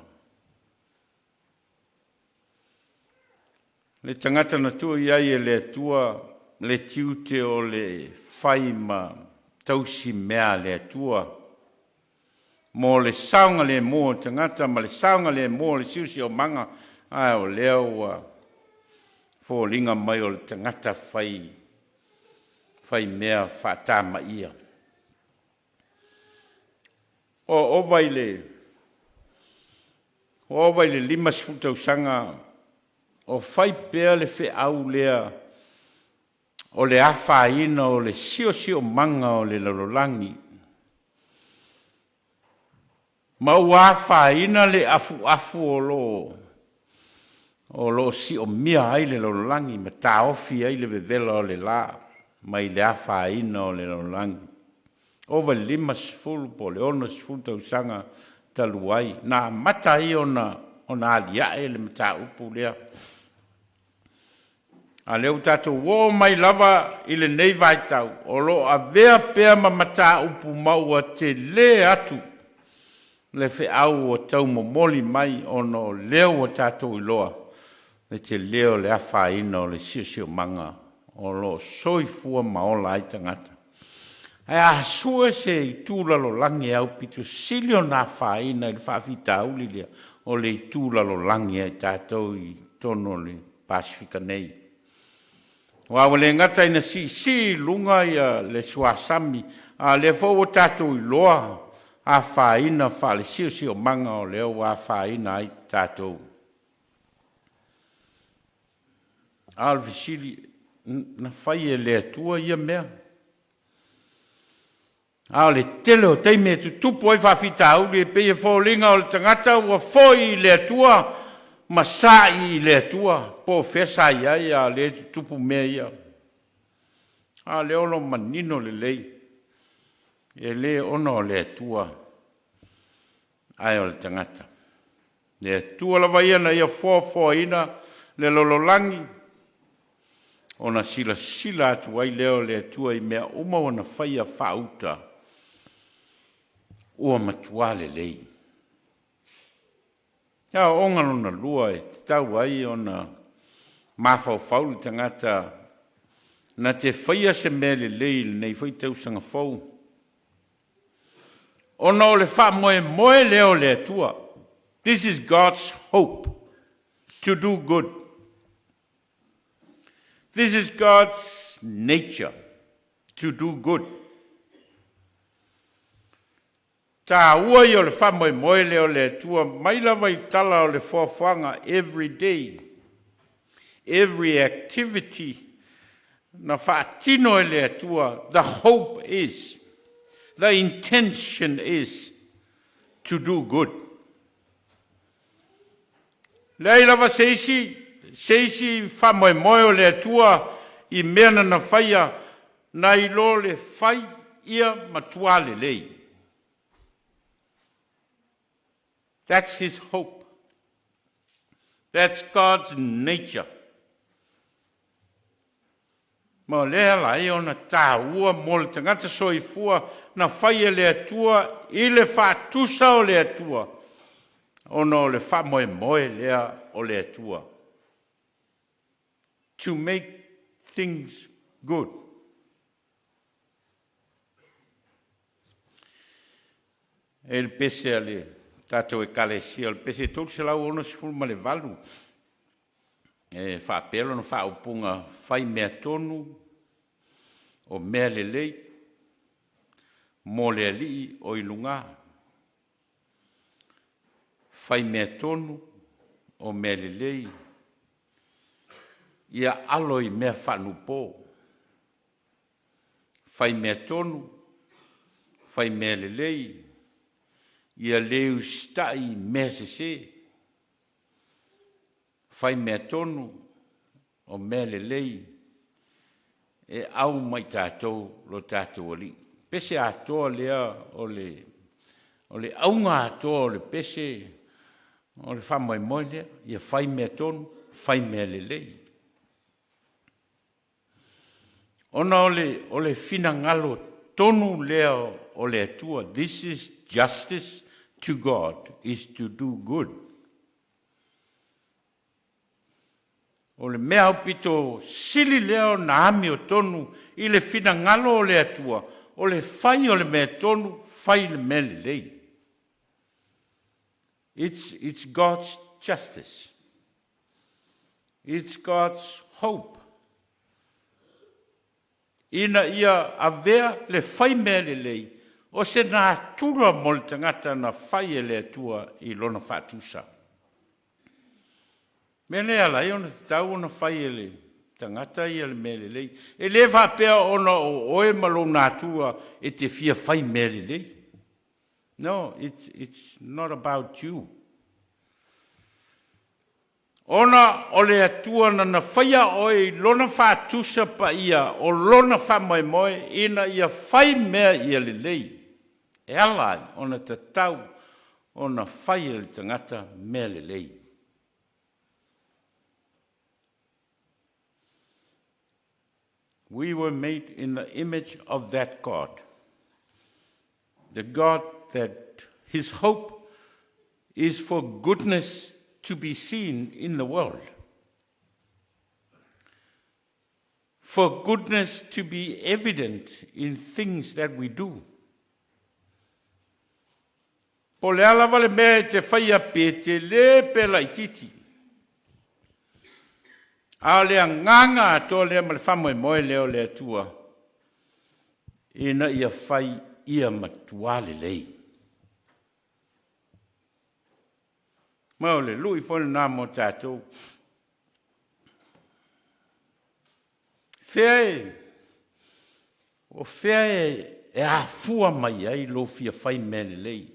Le tagata na tuu i ai e le Atua le tiute o le fai ma tausi mea a le Atua mo le saogalemu o le tagata ma le saogalemu o le siosiomaga, ae o lea ua foliga mai o le tagata fai fai mea faatamaia. Ua ova i le ua ova i le 50 tausaga o fai pea le feau lea o le afaina o le siosiomaga o le lalolagi, ma ua afaina le afuafu o lo o siomia ai le lalolagi ma taofi ai le vevela o le la mai le afaina o le lalolagi. Ova i le 50 po o le 60 tausaga talu ai na amata ai ona alia'e le mataupu lea. A o lea ua tatou oo mai lava i lenei vaitau, o lo o avea pea ma mataupu ma ua tele atu le feau ua tau momoli mai, ona o lea ua tatou iloa le tele o le afaina o le siosiomaga o lo o soifua ma ola ai tagata. Ae a sue se itu lalolagi e aupito sili ona afaina i le faafitauli lea, o le itu lalolagi a i tatou i totonu o le Pasefika nei. Aua ua le gata ina siisii i luga le suasami, a o lea foi ua tatou iloa afaina faale-siosiomaga o lea ua afaina ai tatou. A o le fesili, na fai e le Atua ia mea? A o le tele o taimi e tutupu ai faafitauli e pei e foliga o le tagata ua foi i le Atua ma sa'i i le Atua po o fea sa i ai a o lea e tutupu mea ia. A o lea o lo o manino lelei, e le ona o le Atua ae o le tagata. Le Atua lava ia na Ia foafoaina le lalolagi, ona silasila atu ai lea o le Atua i mea uma ua na faia faauta, ua matua lelei. Le aoaoga lona lua e tatau ai ona mafaufau le tagata na te faia se mea lelei i lenei foi tausaga fou, ona o le faamoemoe lea o le Atua. This is God's hope to do good. This is God's nature to do good. Taua ia o le faamoemoe lea o le Atua mai lava i tala o le foafoaga, every day, every activity na faatino e le Atua, the hope is, the intention is to do good. Leai lava se isi se isi faamoemoe o le Atua i mea na na faia nai lo le fai ia matua lelei. That's his hope. That's God's nature. Ma o lea e ala ai ona taua mo le tagata soifua na fai e le Atua i le faatusa o le Atua, ona o le faamoemoe lea o le Atua. To make things good. E le pese a le tatou Ekalesia, o le pese 368, e faapea lona faaupuga, fai mea tonu o mea lelei mo le Alii o i luga. Fai mea tonu o mea lelei, ia alo i mea faanuupo. Fai mea tonu, fai mea lelei, ia le usitai i mea sese. Fai mea tonu o mea lelei e au mai tatou lo tatou Alii. Pese atoa lea o le o le auga atoa o le pese o le faamoemoe lea, ia fai mea tonu, fai mea lelei. Ona o le o le finagalo tonu lea o le Atua, this is justice to God is to do good. O le mea aupito sili lea ona amiotonu i le finagalo o le Atua, o le fai o le mea tonu, fai le mea lelei. It's God's justice. It's God's hope. Ina ia avea le fai mea lelei o se natura mo le tagata na fai e le Atua i lona faatusa. Mea lea e ala ai ona tatau ona fai e le tagata ia le mea lelei. E le faapea ona o oe ma lou natura e te fia fai mea lelei. No, it's not about you. Ona o le Atua na na faia oe i lona faatusa paia o lona faamoemoe ina ia fai mea ia lelei. E ala ai ona tatau ona fai e le tagata mea lelei. We were made in the image of that God. The God that his hope is for goodness to be seen in the world. For goodness to be evident in things that we do. Po o le a lava le mea e te faia pe tele pe laitiiti. A o le agaga atoa lea ma le faamoemoe lea o le Atua ina ia fai ia matua lelei. Ma o le lui foi lena mo tatou. Fea e, o fea e, e afua mai ai lou fia fai mea lelei?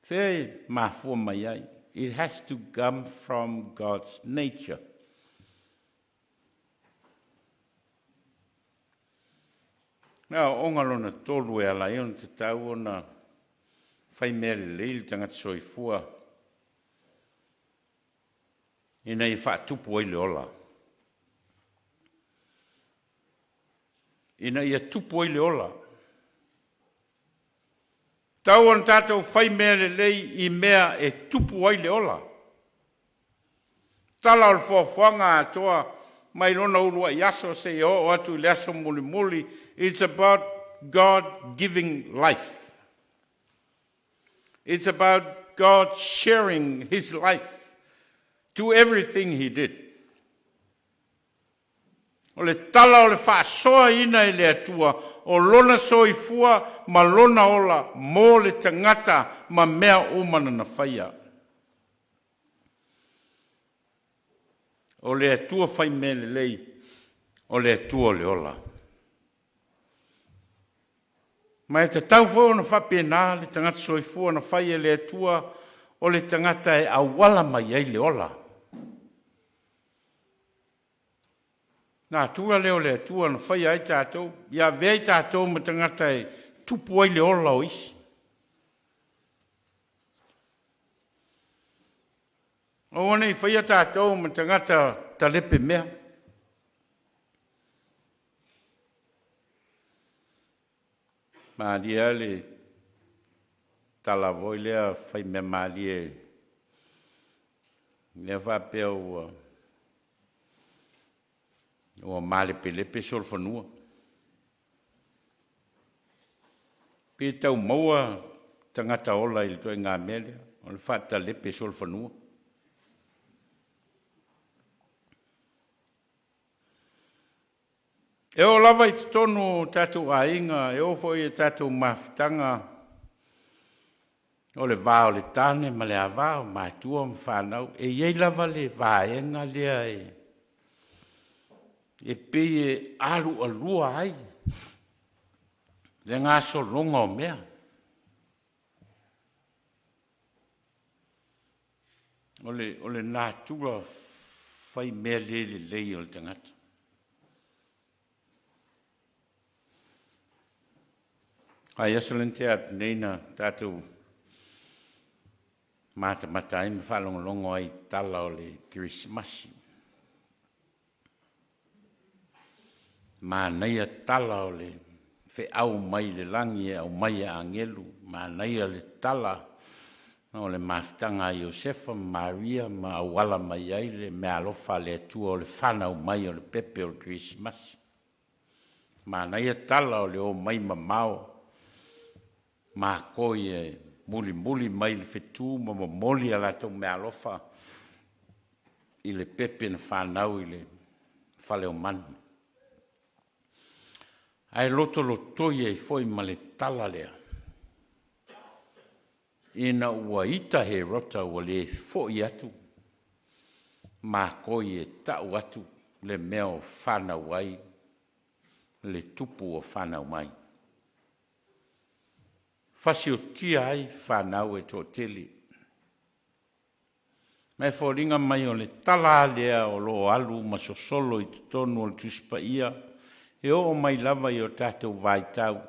Fea e mafua mai ai? It has to come from God's nature. Le aoaoga lona tolu e ala ai ona tatau ona fai mea lelei le tagata soifua ina ia faatupu ai le ola. Ina ia tupu ai le ola. Tau ona tatou fai mea lelei i mea e tupu ai le ola. Tala o le foafoaga atoa mai lona uluai aso seia oo atu i le aso mulimuli, it's about God giving life. It's about God sharing his life to everything he did. O le tala o le faasoaina e le Atua o lona soifua ma lona ola mo le tagata ma mea uma na na faia. O le Atua fai mea lelei, o le Atua o le ola. Ma e tatau foi ona faapena le tagata soifua na fai e le Atua, o le tagata e auala mai ai le ola. Natura lea o le Atua na faia ai tatou, ia avea i tatou ma tagata e tupu ai le ola o isi. Aua ne i faia tatou ma tagata talepe mea. Malie lava le tala foi lea fai mea malie lea faapea ua ua malepelepe solofanua. Pe tau maua tagata ola i le ituaiga mea lea, o le faatalepe solofanua. E oo lava i totonu o tatou aiga, e oo foi i tatou mafutaga, o le va o le tane ma le ava, o matua ma fanau, e i ai lava le vaega lea e pei e alualua ai le gasologa o mea. O le natura fai mea le lelei o le tagata. Ai aso lea na tea atu nei na tatou matamata ai ma faalogologo ai i tala o le Kerisimasi. Manaia tala o le feau mai le lagi e aumai e agelu, manaia le tala o le mafutaga a Iosefa ma Maria ma auala mai ai le meaalofa a le Atua o le fanau mai o le pepe o le Kerisimasi. Manaia tala o le omai mamao makoi e mulimuli mai le fetu ma momoli a latou meaalofa i le pepe na fanau i le fale o manu. Ae lotolotoi ai foi ma le tala lea, ina ua ita Herota ua le foi atu makoi e tau atu le mea o fanau ai le tupu ua fanau mai. Fasiotia ai fanau e toatele. Ma e foliga mai o le tala lava lea o lo o alu ma sosolo i totonu o le Tusi Paia e oo mai lava i o tatou vaitau.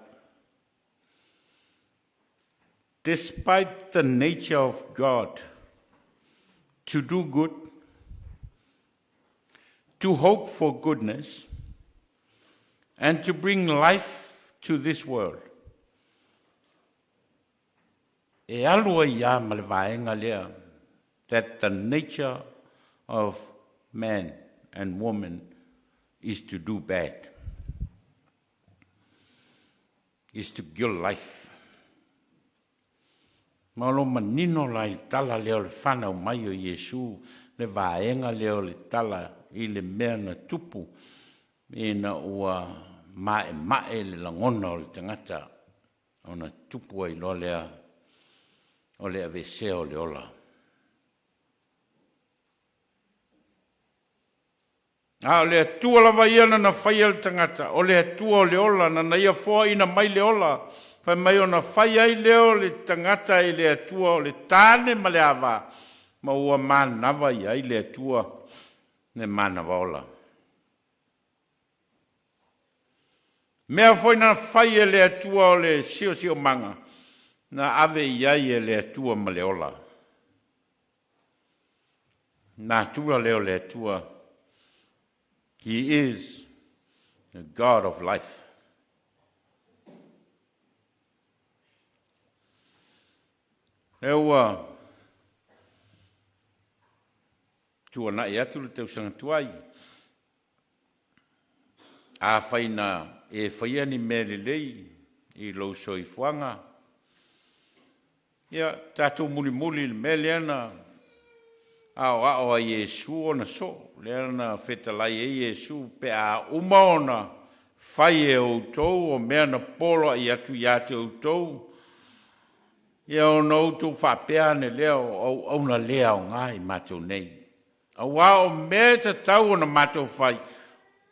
Despite the nature of God to do good, to hope for goodness, and to bring life to this world. E alu ai lava ma le vaega lea that the nature of man and woman is to do bad, is to kill life. Ma o lo o manino la i le tala lea o le fanau mai o Iesu le vaega lea o le tala i le mea na tupu ina ua maemae le lagona o le tagata ona tupu ai loa lea o le aveesea o le ola. A o le Atua lava ia na na faia le tagata, o le Atua o le ola, na na ia foaina mai le ola, fai mai ona fai ai lea o le tagata e le Atua o le tane ma le ava, ma ua manava i ai le Atua le manava ola. Mea foi na fai e le Atua o le siosiomaga, na ave i ai e le Atua ma le ola. Natura lea o le Atua, He is the God of life. E ua tuanai atu le tausaga tuai, afai na e faia ni mea lelei i lou soifuaga, ia tatou mulimuli i le mea lea na aoao ai Iesu ona soo, lea na fetalai ai Iesu, pe a uma ona fai e outou o mea na poloai atu ia te outou, ia ona outou faapea ane lea, o auauna le aoga i matou nei. Aua o mea e tatau ona matou fai,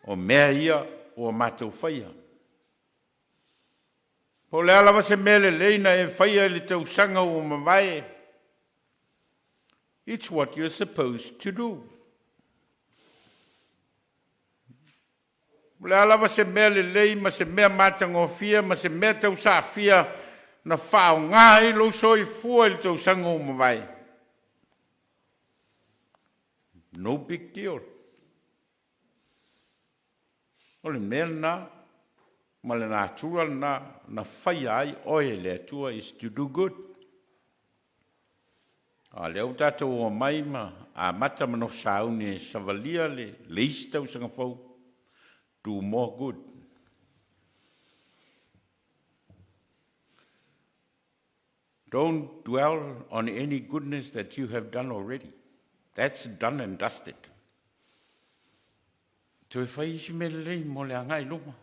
o mea ia ua matou faia. Po o le a lava se mea lelei na e faia i le tausaga ua mavae, it's what you're supposed to do. O le a lava se mea lelei ma se mea matagofie ma se mea tausaafia na faaaoga ai lou soifua i le tausaga ua mavae, no big deal. O le mea lena. Ma le natura lena na faia ai oe e le Atua is to do good. A o lea ua tatou omai ma amata ma nofo sauni e savalia le, le isi tausaga fou, do more good. Don't dwell on any goodness that you have done already. That's done and dusted. Toe fai isi mea lelei mo le agai i luma.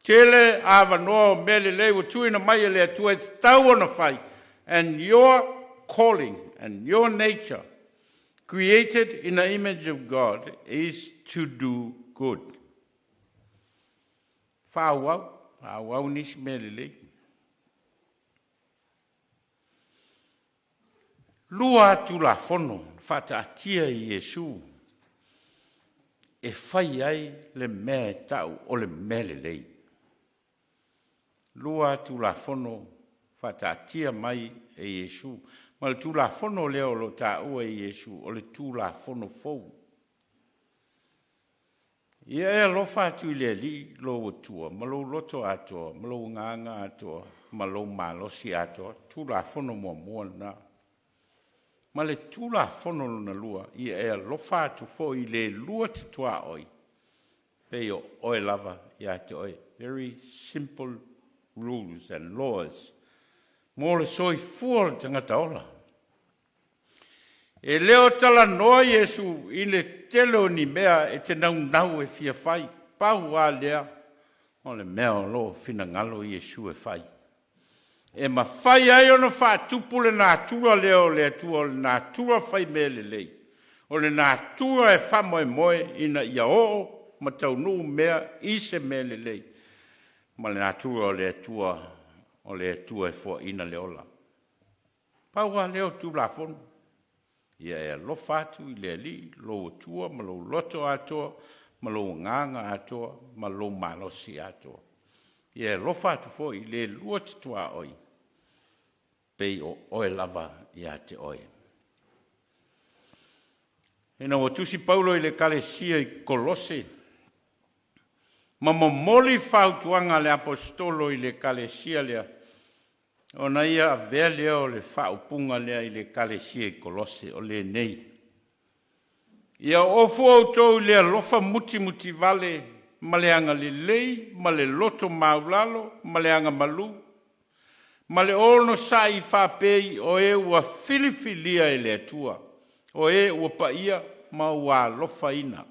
Tele avanoa o mea lelei ua tuuina mai e le Atua e tatau ona fai. And your calling and your nature created in the image of God is to do good. Faaauau, faaauau nisi mea lelei. Lua Tulafono na faataatia e Iesu e fai ai le mea e tau o le mea lelei. Lua Tulafono faataatia mai e Iesu. Ma le Tulafono lea o lo o taua e Iesu, o le Tulafono fou. Ia e alofa atu i le Alii lou Atua ma lou loto atoa, ma lou agaga atoa, ma lou malosi atoa. Tulafono muamua lena. Ma le Tulafono lona lua, ia e alofa atu foi i le lua te tuaoi, pei o oe lava ia te oe. Very simple rules and laws mo le soifua o le tagata ola. E le o talanoa Iesu i le tele o ni mea e te naunau e fia fai, pau lava lea o le mea o lo o finagalo Iesu e fai, e mafai ai ona faatupu le natura lea o le Atua, o le natura fai mea lelei, o le natura e faamoemoe ina ia oo ma taunuu mea i se mea lelei, ma le natura o le Atua, o le Atua e foaina le ola. Pau lava lea o Tulafono, ia e alofa atu i le Alii lou Atua ma lou loto atoa, ma lou agaga atoa, ma lou malosi atoa. Ia e alofa atu foi i le lua te tuaoi, pei o oe lava ia te oe. Ina ua tusi Paulo i le Ekalesia i Kolose, ma momoli fautuaga a le Aposetolo i le Ekalesia lea, ona ia avea lea o le faaupuga lea i le Ekalesia i Kolose, o lenei, Ia ofu outou i le alofa mutimutivale ma le agalelei ma le loto maulalo ma le agamalu ma le onosai faapei o e ua filifilia e le Atua, o e ua paia ma ua alofaina.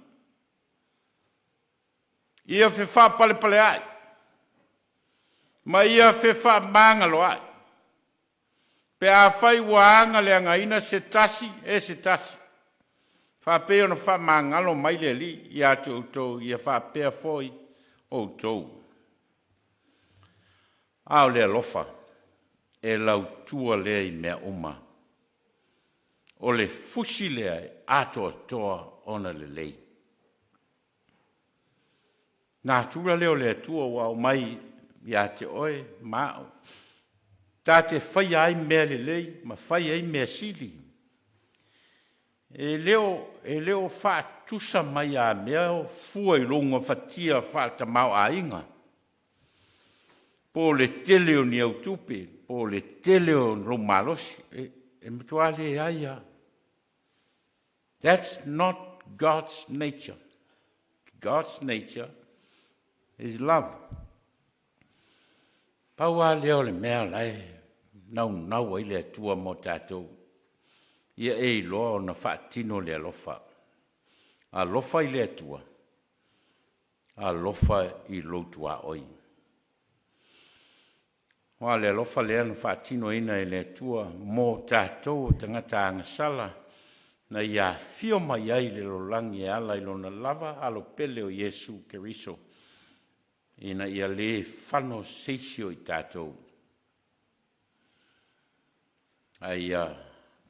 Ia fefaapalepaleai ma ia fefaamagaloai, pe afai ua agaleagaina se tasi e se tasi, faapei ona faamagalo mai le Alii ia te outou, ia faapea foi outou. A o le alofa, e lautua lea i mea uma, o le fusi lea e atoatoa ona lelei. Natura lea o le Atua ua aumai ia te oe ma au, ta te faia ai mea lelei ma fai ai mea sili. E le o, e le o faatusa mai a mea fua i lou gafatia faaletamaoaiga, po o le tele o ni au tupe, po o le tele o lou malosi. E, e matua leai lava. That's not God's nature. God's nature is love. Pau lava lea o le mea la e naunau ai le Atua mo tatou, ia e iloa ona faatino le alofa. Alofa i le Atua, alofa i lou tuaoi. Aua o le alofa lea na faatinoina e le Atua mo tatou o tagata agasala, na Ia afio mai ai i le lalolagi e ala i Lona lava Alo pele o Iesu Keriso, ina ia le fano se isi o i tatou, a ia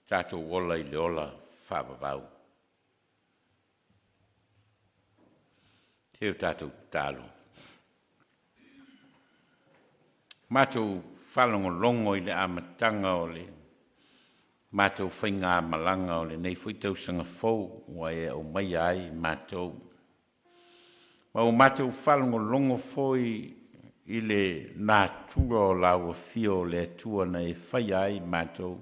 tatou ola i le ola faavavau. Se o tatou tatalo. Matou faalogologo i le amataga o le matou faigamalaga o lenei foi tausaga fou ua e aumaia ai matou. Ma ua matou faalogologo foi i le natura o lau afio o le Atua na e faia ai matou,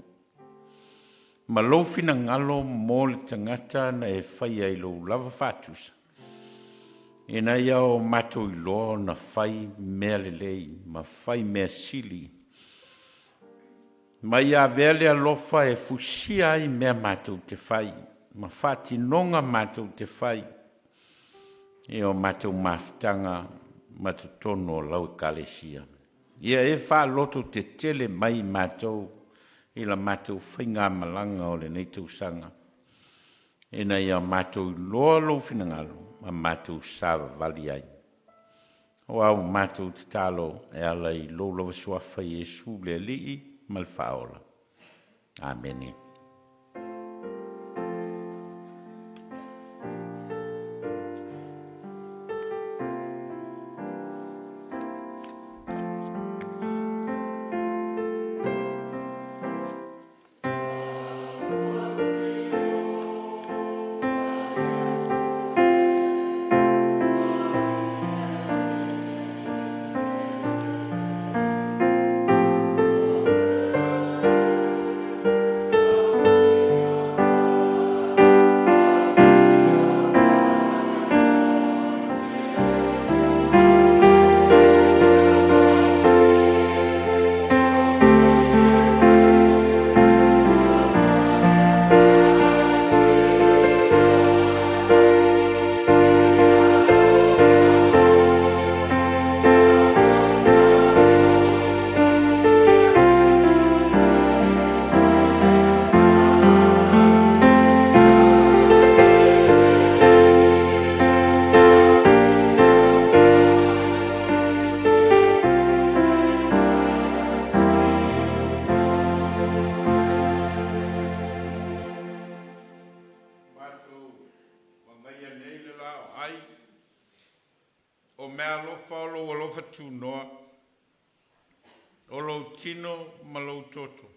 ma lou finagalo mo le tagata na e faia i lou lava faatusa, ina ia o matou iloa ona fai mea lelei ma fai mea sili, ma ia avea le alofa e fusia ai mea matou te fai ma faatinoga matou te fai i o matou mafutaga ma totonu o lau Ekalesia. Ia e faalototetele mai i matou i la matou faigamalaga o lenei tausaga, ina ia matou iloa lou finagalo ma matou savavali ai. Aua ua matou tatalo e ala i lou lava Suafa Iesu le Alii ma le Faaola. Amene. Matou magaia nei le laoai o meaalofa o lou alofa tunoa, o lou tino ma lou toto,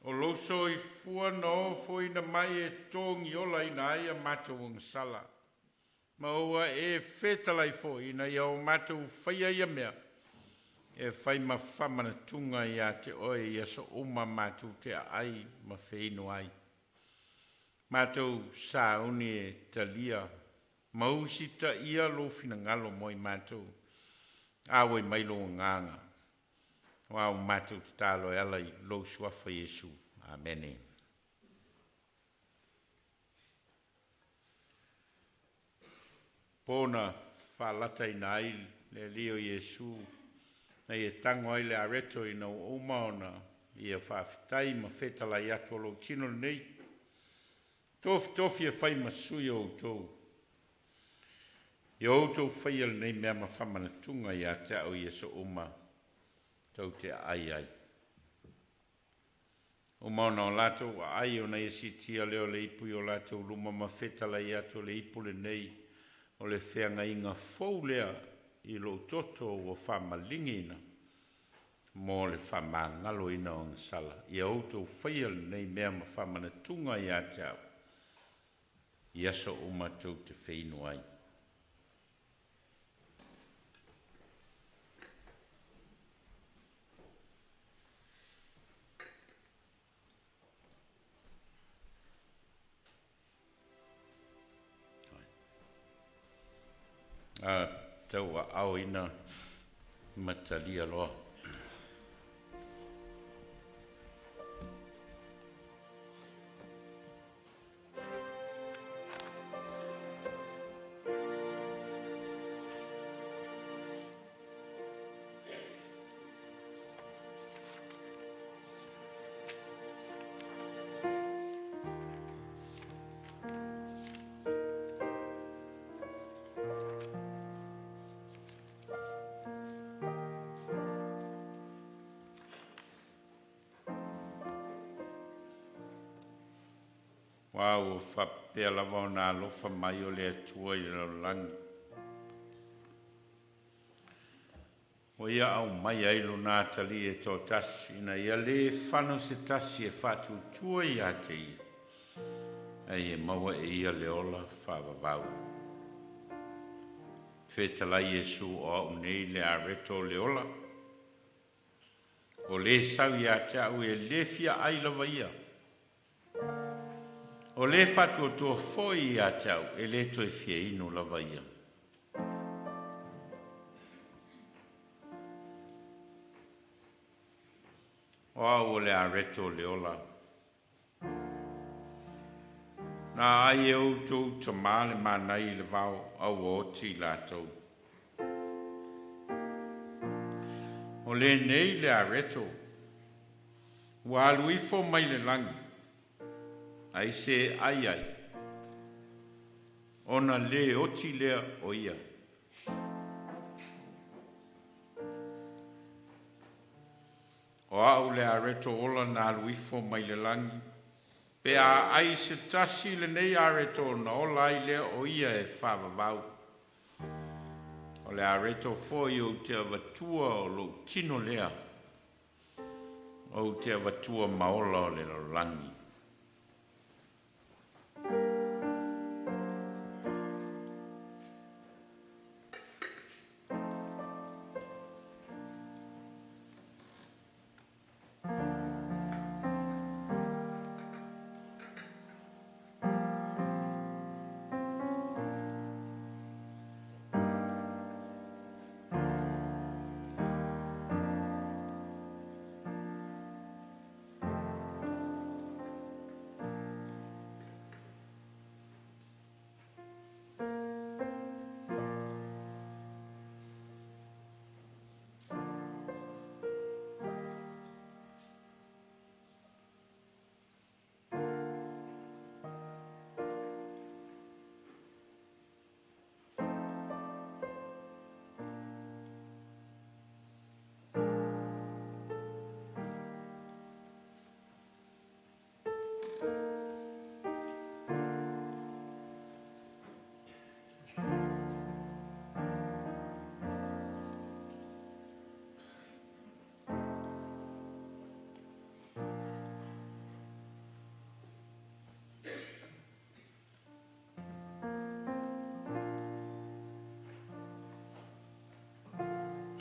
o lou soifua na ofoina mai e togiolaina ai a matou agasala, ma ua e fetalai foi ina ia o matou faia ia mea e fai ma faamanatuga ia te oe i aso uma matou te aai ma feinu ai. Matou sauni e talia ma usitaia lou finagalo mo i matou, auai mai lou agaga, aua ua matou tatalo e ala i lou suafa Iesu. Amene. Po na faalataina ai le Alii o Iesu na ia tago ai le areto ina ua uma ona ia faafetai ma fetalai atu o lou tino lenei, tofitofi e fai ma sui o outou. Ia outou faia lenei mea ma faamanatuga ia te au i aso uma tou te aai ai. Uma ona o latou aai ona ia siitia lea o le ipu i o latou luma ma fetalai atu o le ipu lenei o le feagaiga fou lea i lou toto ua faamaligiina mo le faamagaloina o agasala. Ia outou faia lenei mea ma faamanatuga ia te au i aso uma tou te feinu ai. A tauaaoina ma talia loa. Aua ua faapea lava ona alofa mai o le Atua i le lalolagi, ua ia aumai ai lona atalii e toatasi, ina ia lē fano se tasi e faatuatua ia te ia, a ia maua e ia le ola faavavau. Fetalai Iesu o au nei le areto o le ola. O le sau ia te au e le fia ai lava ia. O le faatuatua foi ia te au e le toe fia inu lava ia. O au o le areto o le ola. Na ai e outou tamā le mana i le vao a ua oti i latou. O lenei le areto, ua alu ifo mai le lagi, ai se ai ai, ona le oti lea o ia. O au le areto ola na alu ifo mai le lagi, pe a ai se tasi lenei areto na ola ai lea o ia e faavavau. O le areto foi ou te avatua o lou tino lea, ou te avatua ma ola o le lalolagi.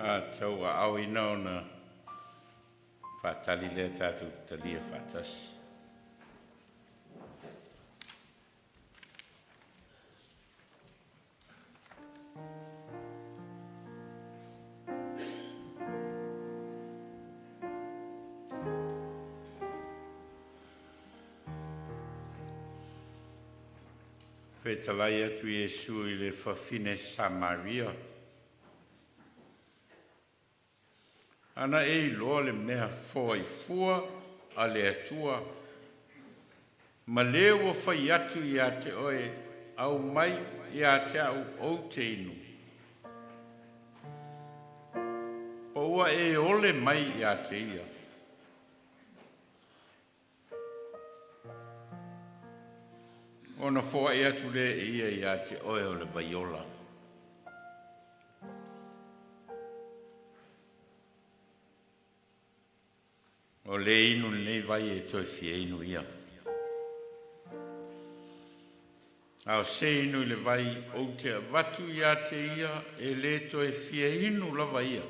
A tauaaoina ona faatali lea tatou talia faatasi. Fetalai atu Iesu i le fafine Samaria. Ana e iloa le mea foai fua a le Atua, ma le ua fai atu ia te oe aumai ia te au ou te inu. Po ua e ole mai ia te ia. Ona foai atu lea e ia ia te oe o le vaiola. O le inu lenei vai e toe fia inu ia. A o se inu i le vai ou te avatu ia te ia e le toe fia inu lava ia.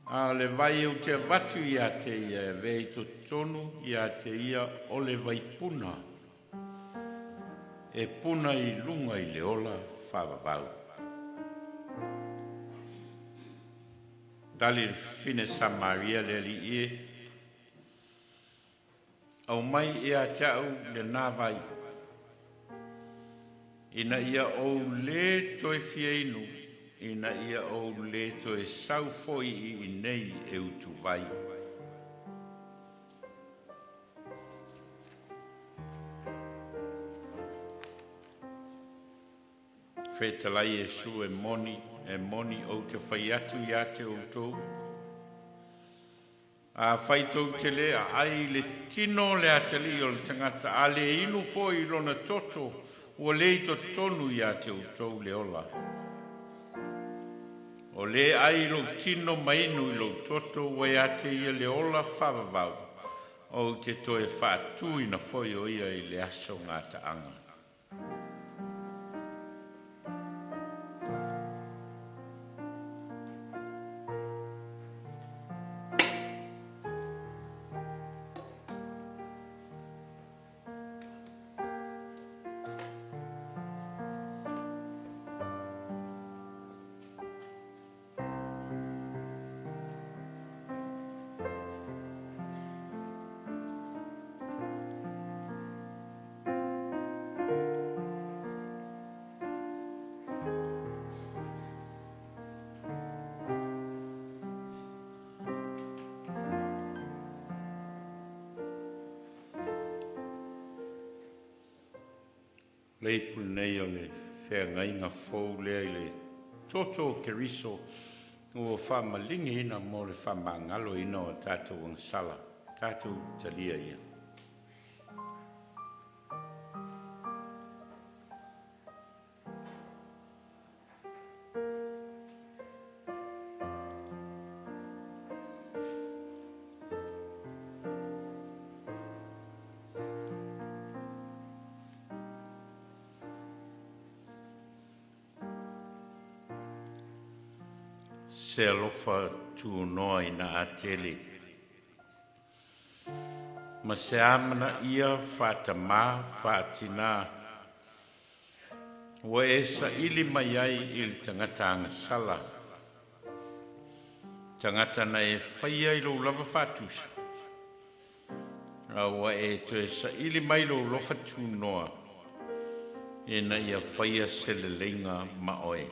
A o le vai ou te avatu ia te ia e avea i totonu ia te ia o le vaipuna e puna i luga i le ola faavavau. Tali le fafine Samaria le alii e, aumai ia te au lena vai, ina ia ou le toe fia inu, ina ia ou le toe sau foi i inei e utuvai. Fetalai Iesu e moni, e moni ou te fai atu ia te outou. Afai tou te le aai i le tino o le atalii o le tagata, a le inu foi i lona toto, ua le i totonu ia te outou le ola. O le ai i lou tino ma inu i lou toto, ua ia te ia le ola faavavau, ou te toe faatuina foi o ia i le aso gataaga. Le ipu lenei o le feagaiga fou lea i le toto o Keriso ua faamaligiina mo le faamagaloina o tatou agasala. Tatou talia ia. Se alofa tunoa ina atele ma se amanaia faatamā faatinā ua e saili mai ai i le tagata agasala, tagata na e faia i lou lava faatusa, a ua e toe saili mai lou alofa tunoa ina ia faia se leleiga ma oe.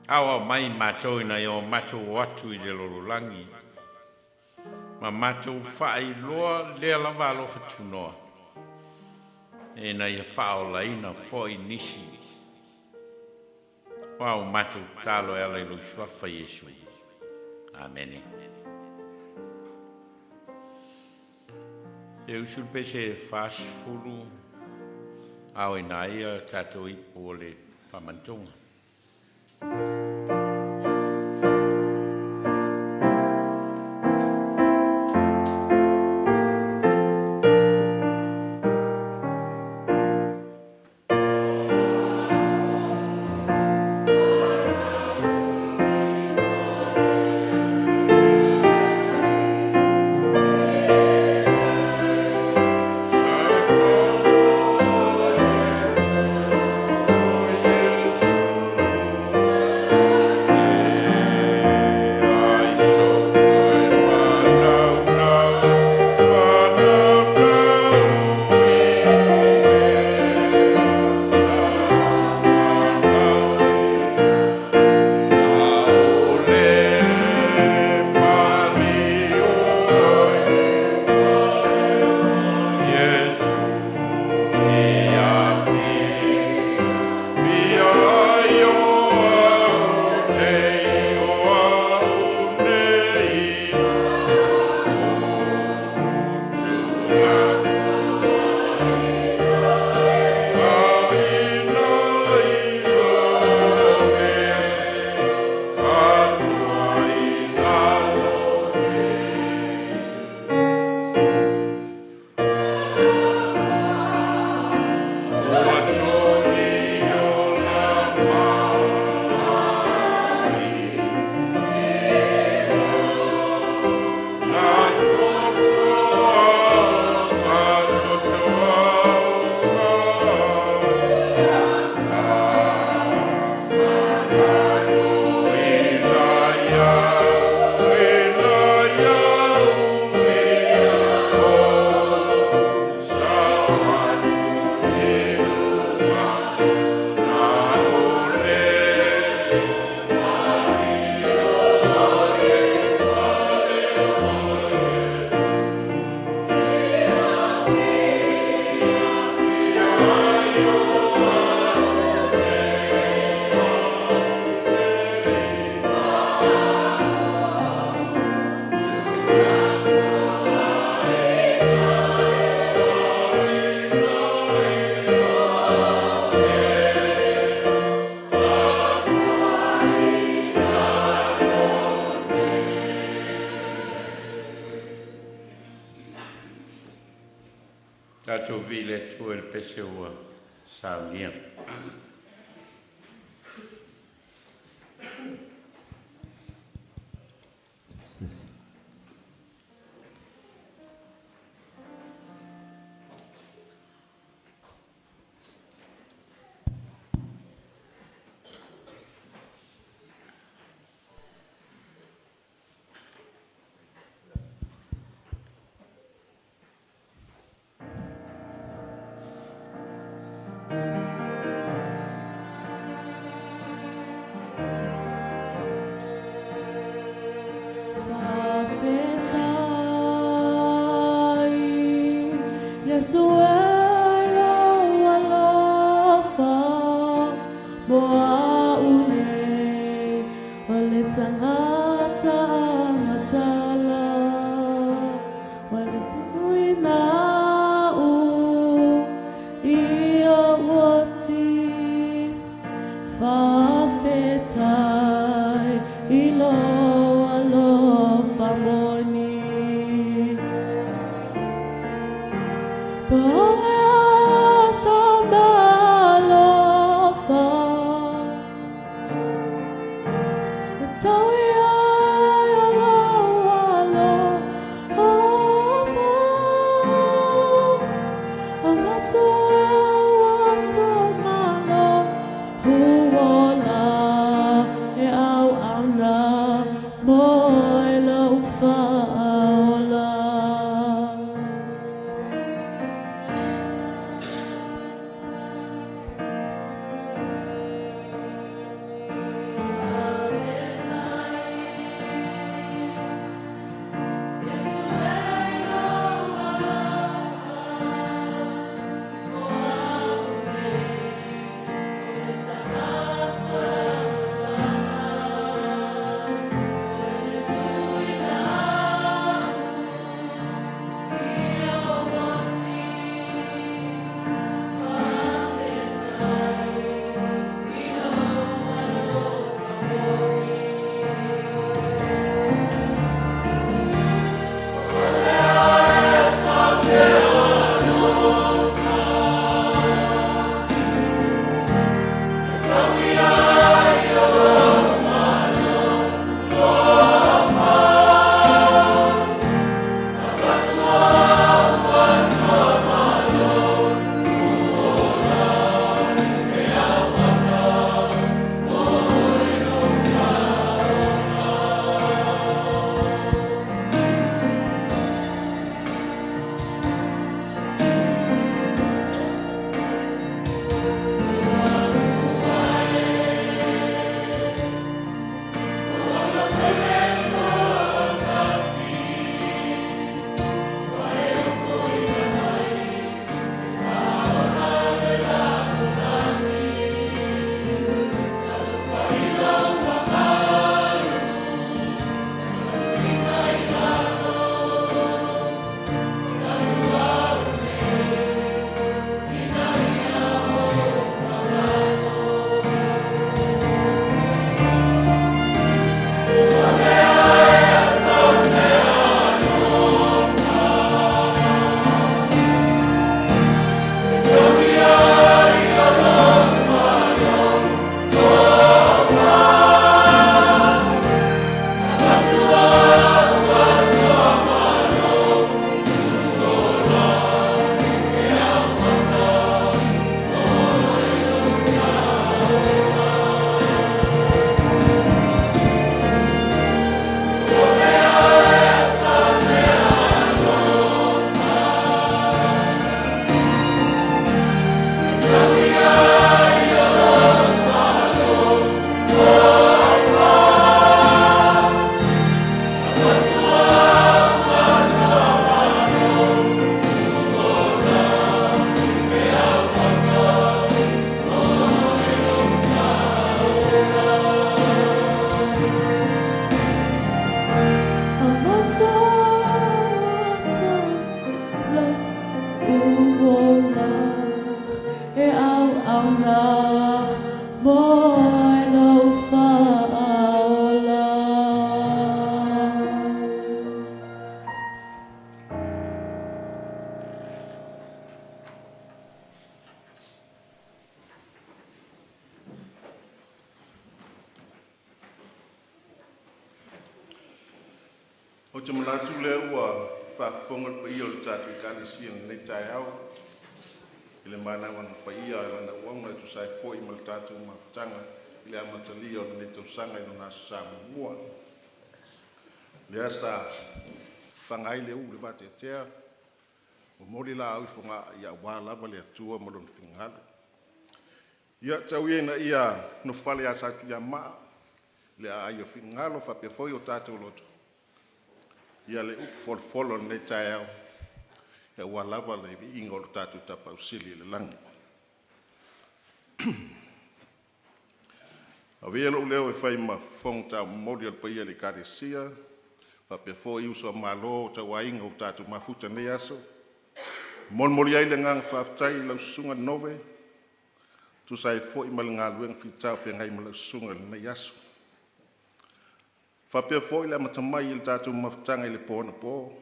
Aoao mai matou ina ia o matou o atu i le lalolagi ma matou faailoa lea lava alofa tunoa ina ia faaolaina foi nisi. Aua ua matou tatalo e ala i lou suafa Iesu. Amene. E usu le pese 40 ao ina ia tatou ipu o le faamanatuga. Tatou viia le Atua i le pese ua saunia. Mo au nei, o le tagata agasala, Ua le tuuina au i ou oti. Faafetai i lou alofa moni. Po o le a sona alofa, e tau ia i lou alofa, Avatu au atoa ma lou ola, e auauna mo lou faaola. Avatu au atoa lou ola, e auauna mo lou faaola. Ou te manatu o lea ua faafofoga le paia o le tatou Ekalesia i lenei taeao i le manava paia a Lana auauna e tusa ai foi ma le tatou mafutaga i le amatalia o lenei tausaga i lona Aso Sa muamua. Lea sa faga ai le ū i le vateatea, momoli laau i Fogaa aua lava le Atua ma Lona finagalo. Ia tau ia ina ia nofo fale ia Satuiamaa i aai o finagalo faapea foi o tatou loto ia le upu folafola o lenei taeao aua lava le viiga o lo tatou Tapaau Sili i le lagi. Avea lou leo e fai ma fofoga taumoli o le paia i le Ekalesia, faapea foi uso a Malo o tauaiga ua tatou mafuta i lenei aso. E molimoli ai le agaga faafetai i lau Susuga Nove e tusa ai foi ma le galuega fita o feagai ma lau susuga i lenei aso. E faapea foi le amata mai o le tatou mafutaga i le po anapo,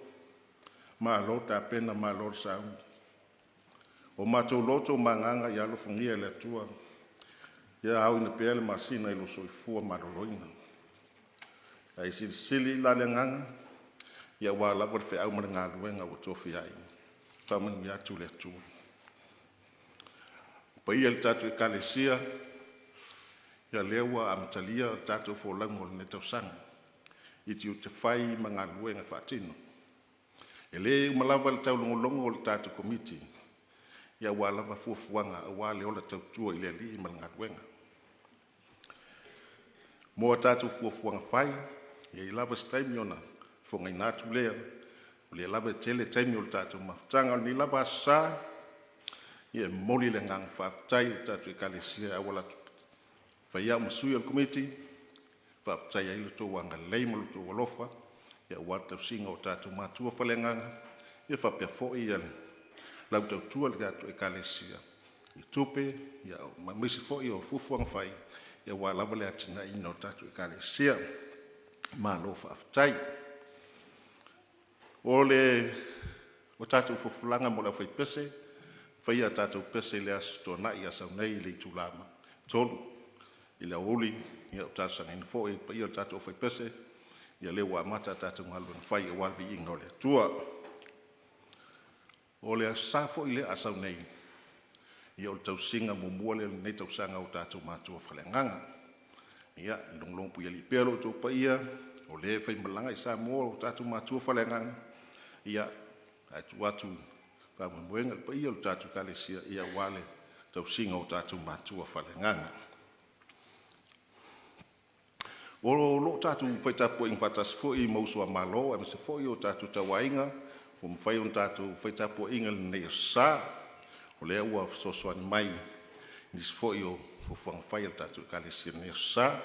malo tapena malo le sauni. O matou loto ma agaga ia alofagia e le Atua ia aoina pea le masina i lou soifua maloloina. Ae silisili la le agaga aua lava le feau ma le galuega ua tofia ai. Faamanuia atu le Atua. Le paia i le tatou Ekalesia, ia lea ua amatalia le tatou folauga o lenei tausaga i tiute fai ma galuega faatino. E le uma lava le taulogologo o le tatou Komiti aua lava fuafuaga aua le ola tautua i le Alii ma le galuega. Mo a tatou fuafuaga fai, e i ai lava se taimi ona fofogaina atu lea, o lea lava e tele taimi o le tatou mafutaga. O lenei lava Aso Sa, ia e momoli le agaga faafetai i le tatou Ekalesia e auala atu, e fai ai au ma sui o le Komiti e faafetaia ai lo outou agalelei ma lo outou alofa aua le tausiga o tatou matua faaleagaga faapea foi lau tautua i le tatou Ekalesia i tupe aemaise foi o fuafuaga fai aua lava le atinaeina o le tatou Ekalesia. Malo faafetai. O tatou folafolaga mo le aufaipese, faia a tatou pese i le Aso Toonai o sau nei i le itula e 3:00 i le aoauli. Ua talosagaina foi e le paia o le tatou aufaipese ia lea ua amata a tatou galuega fai aua le viiga o le Atua. O le Aso Sa foi lea a sau nei, ia o le tausiga muamua lea o lenei tausaga o tatou matua faaleagaga. Ia logologo puialii pea lo outou paia o lea e faimalaga i Samoa o tatou matua faaleagaga, ia ae tuu atu le faamoemoega i le paia o le tatou Ekalesia aua le tausiga o tatou matua faaleagaga. O lo o tatou fai tapuaiga faatasi foi ma uso a Malo aemaise foi o tatou tauaiga ua mafai ona tatou fai tapuaiga i lenei aso Sa, o lea ua fesoasoani mai i nisi foi o fuafuaga fai a le tatou Ekalesia i lenei aso Sa.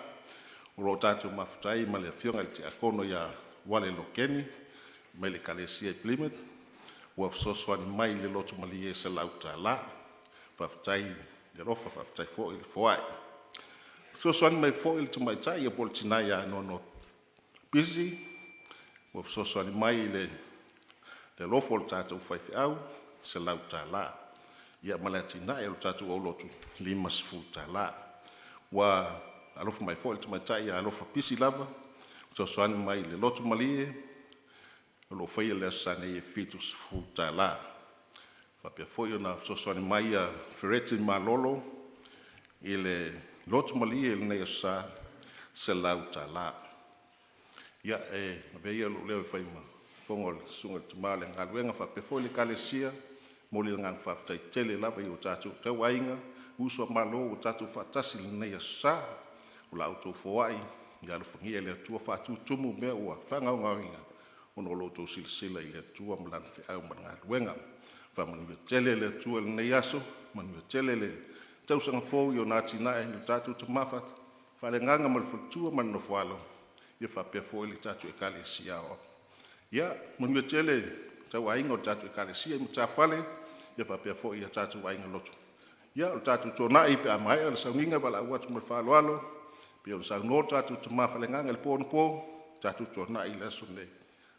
O lo o tatou mafuta ai ma le Afioga i le Tiakono ia Uale Lokeni mai le Ekalesia i Plymouth ua fesoasoani mai i le lotomalie e $100. Faafetai le alofa faafetai foi le foai. Fesoasoani mai foi le tamaitai po o le tina ia Noanoa Pisi ua fesoasoani mai i le alofa o le tatou faifeau e $100, ia ma le atinae o le tatou aulotu e $50. Ua alofa mai foi le tamaitai ia Alofa Pisi lava, fesoasoani mai i le Lotomalie o lo o faia i le Aso Sa nei e $70. Faapea foi ona fesoasoani mai ia Fereti Malolo i le Lotomalie i lenei Aso Sa e $100. Ia, e avea ia lou leo e fai ma fofoga o le Susuga i le Tama o le Galuega faapea foi le Ekalesia, e momoli le agaga faafetai tele lava i o tatou tauaiga, uso a Malo ua tatou faatasi i lenei aso Sa. O la outou foai ia alofagia e le Atua faatutumu mea ua faagaogoina ona o lo outou silasila i le Atua ma Lana feau ma le galuega. Faamanuia tele le Atua i lenei aso, manuia tele le tausaga fou i ona atinae i le tatou Tama faaleagaga ma le faletua ma le nofo a alo faapea foi le tatou Ekalesia Aoao. Ia manuia tele tauaiga o le tatou Ekalesia i matafale faapea foi tatou aiga lotu. Ia o le tatou toonai pe a maea le sauniga valaau atu ma le faaaloalo pei ona saunoa le tatou Tama Faaleagaga i le po anapo, tatou toonai i le aso lenei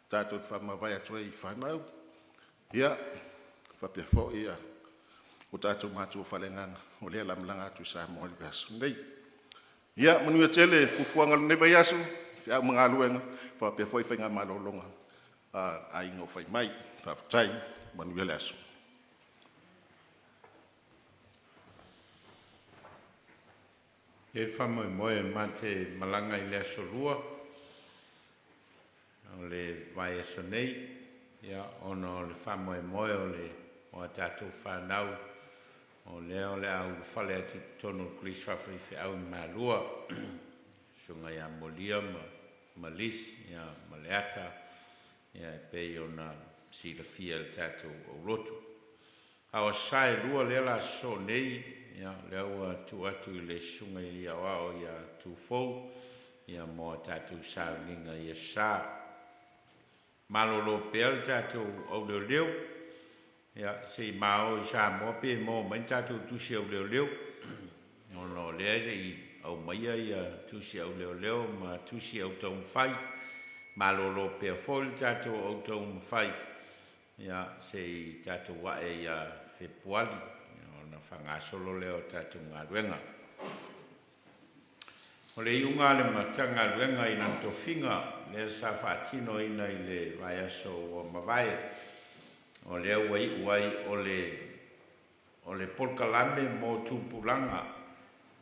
tatou te faamavae atu ai i fanau faapea foi o tatou matua faaleagaga o lea o le a malaga atu i Samoa i le vaiaso nei. Ia manuia tele fuafuaga o lenei vaiaso, feau ma galuega faapea foi faigamalologa a aiga o fai mai. Faafetai. Manuia le aso. E i ai le faamoemoe ma te malaga i le aso Lua o le vaiaso nei, ona o le faamoemoe o a tatou fanau o lea o le a ulufale atu i totonu o le Kolisi Faafaifeau i Malua, susuga ia Molia ma Lisi ma Leata e pei ona silafia e le tatou aulotu. A o Aso Sa e lua lea o le a sosoo nei, Ia, o lea ua tuu atu i le Susuga i le Aoao ia Tufou, ia, mo a tatou sauniga i Aso Sa. Malolo pea le tatou auleoleo, ia, se i ma o i Samoa pe maua mai ni tatou tusi auleoleo, ona o lea e le i aumaia ia tusi auleoleo ma tusi autaumafai. Malolo pea foi le tatou autaumafai, ia, se i tatou ae ia Fepuari ona faagasolo lea o tatou galuega. O le iuga a le Matagaluega i lana tofiga lea sa faatinoina i le vaiaso ua mavae, o lea ua iu ai o le o le polokalame mo tupulaga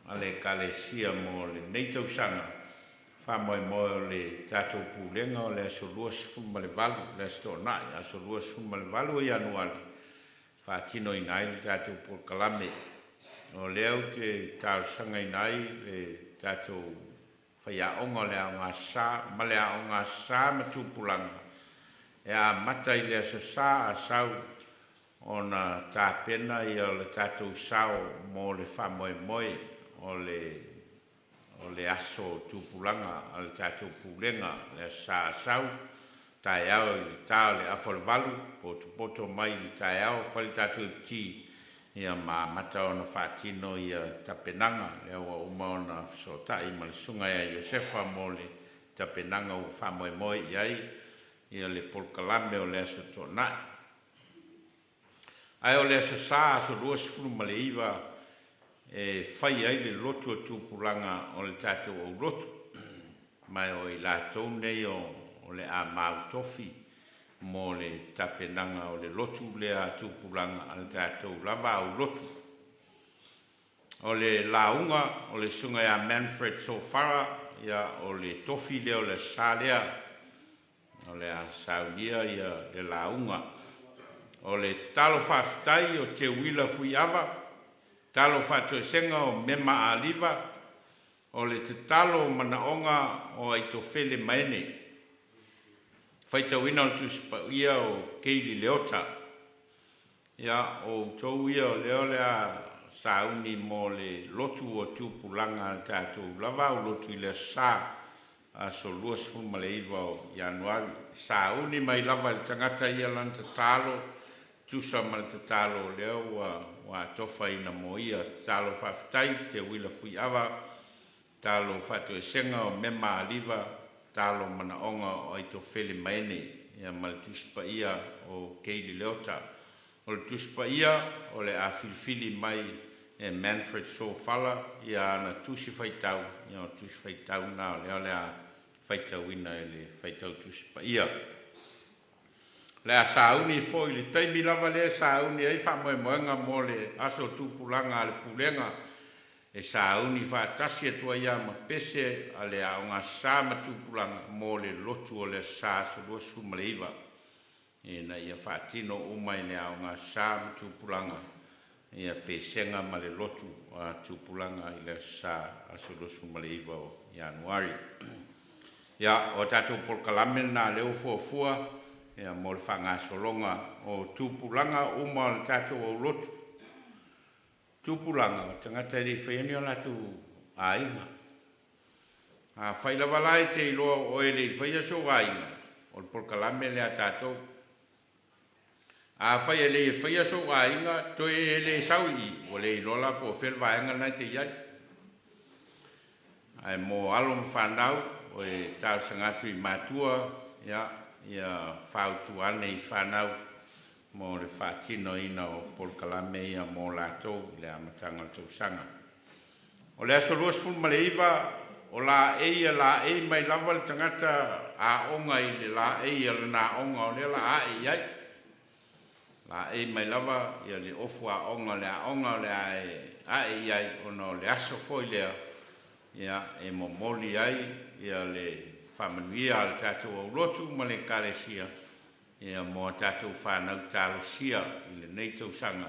a le Ekalesia mo lenei tausaga. Faamoemoe o le tatou pulega o le aso 28, le Aso Toonai, aso 28 o Ianuari, faatinoina ai le tatou polokalame. O lea ou te talosagaina ai le tatou faiaoga o le Aoga Sa ma le Aoga Sa ma Tupulaga e amata i le Aso Sa a sau ona tapena ia le tatou sao mo le faamoemoe o le o le aso tupulaga a le tatou pulega, le Aso Sa a sau, taeao i le ta o le 7:30, potopoto mai i le taeao, fai le tatou ti, ia, ma amata ona faatino ia tapenaga. Lea ua uma ona fesootai ma le Susuga ia Iosefa mo le tapenaga ua faamoemoe i ai ia le polokalame o le Aso Toonai. Ae o le Aso Sa, aso 29, e fai ai le lotu o tupulaga o le tatou aulotu, ma o i latou nei o le a mautofi mo le tapenaga o le lotu lea a tupulaga a le tatou lava aulotu. O le lauga o le Susuga ia Manfred Sofara, ia, o le tofi lea o le Aso Sa lea, o le a saunia ia le lauga. O le tatalo faafetai o Teuila Fuiava, tatalo faatoesega o Mema Aliva, o le tatalo manaoga o Aitofele Maene, faitauina o le Tusi Paia o Keili Leota. Ia, o outou ia o lea o le a sauni mo le lotu o tupulaga a le tatou lava aulotu i le Aso Sa, aso 29 o Ianuari. Sauni mai lava i le tagata ia lana tatalo, tusa ma le tatalo o lea ua atofaina mo ia. Tatalo faafetai Teuila Fuiava, tatalo faatoesega o Mema Aliva, tatalo manaoga o Aitofele Maene, ia, ma le Tusi Paia o Keili Leota. O le Tusi Paia o le a filifili mai e Manfred Sofala ia ana tusi faitau, ia, o tusi faitau na o lea o le a faitauina e le faitau Tusi Paia. O le a sauni foi i le taimi lava lea e sauni ai faamoemoega mo le aso tupulaga a le pulega, e sauni faatasi atu ai lava ma pese a le Aoga Sa ma Tupulaga mo le lotu o le Aso Sa aso 29, ina ia faatino uma e le Aoga Sa ma Tupulaga ia pesega ma le lotu a tupulaga i le Aso Sa aso 29 o Ianuari. Ia, o a tatou polokalame lena lea ua fuafua, ia, mo le faagasologa o tupulaga uma o le tatou aulotu. Tupulaga o tagata e le i faia ni o latou aiga. Afai lava la e te iloa o oe e le i faia sou aiga, o le polokalame lea a tatou. Afai e le i faia sou aiga, toe e le sau i i, ua le iloa la po o fea le vaega lena e te i ai. Ae mo alo ma fanau, o e talosaga atu i matua, ia, ia fautua ane i fanau mo le faatinoina o polokalame ia mo latou i le amataga o le tausaga. O le aso 29, o laei ia laei mai lava le tagata aoga i le laei a lana aoga o lea la ae i ai. Laei mai lava ia le ofu aoga o le aoga o le a e ae i ai, ona o le aso foi lea, ia, e momoli ai ia le faamanuia a le tatou aulotu ma le Ekalesia, ia, mo a tatou fanau talosia i lenei tausaga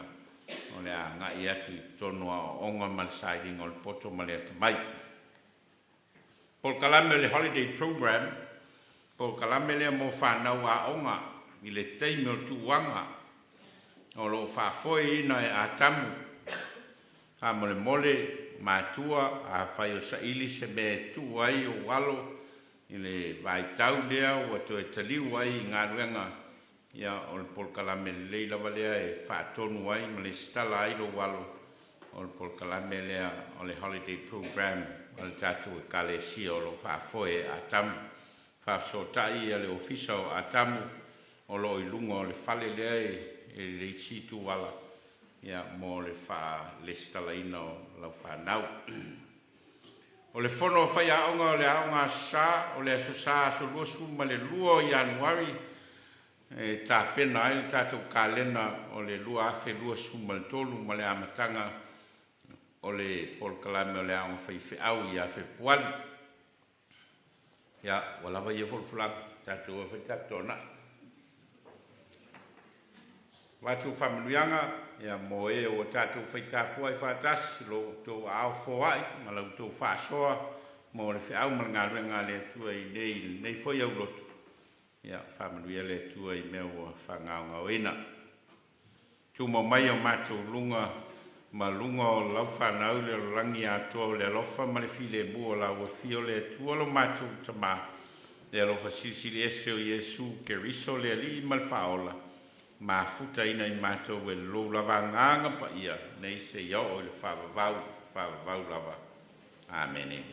o le a agai atu i totonu o aoaoga ma le sailiga o le poto ma le atamai. Polokalame o le Holiday Program, polokalame lea mo fanau aoga i le taimi o tuuaga, o lo o faafoeina e Atamu. Faamolemole matua, afai o saili se mea e tuu ai ou alo i le vaitau lea ua toe taliu ai i galuega, ia o le polokalame lelei lava lea e faatonu ai ma lesitala ai lou alo, o le polokalame lea o le Holiday Program a le tatou Ekalesia o lo o faafoe e Atamu. Faafesootai le Ofisa o Atamu o lo o i luga o le fale lea i le isi ituala ia mo le faalesitalaina o lau fanau. O le fono faiaoga o le Aoga Aso Sa, o le Aso Sa aso 22 o Ianuari e tapena ai le tatou kalena o le 2023 ma le amataga o le polokalame o le Aoga Faifeau ia Fepuari. Ia, ua lava ia folafolaga, tatou o e fai tatou toonai. Avatu faamanuiaga ia mo e ua tatou fai tapuai faatasi, lo outou aao foai ma la outou faasoa mo le feau ma le galuega a le Atua i lenei foi aulotu. Ia faamanuia le Atua i mea ua faagaogaoina. Tumau mai o matou luga ma luga o lau fanau i le lalolagi atoa o le alofa ma le filemu o la ua afio le Atua lo matou Tamā, le alofa silisili ese o Iesu Keriso le Alii ma le Faaola, mafutaina i matou e lou lava Agaga Paia nei seia oo i le faavavau, faavavau lava. Amene.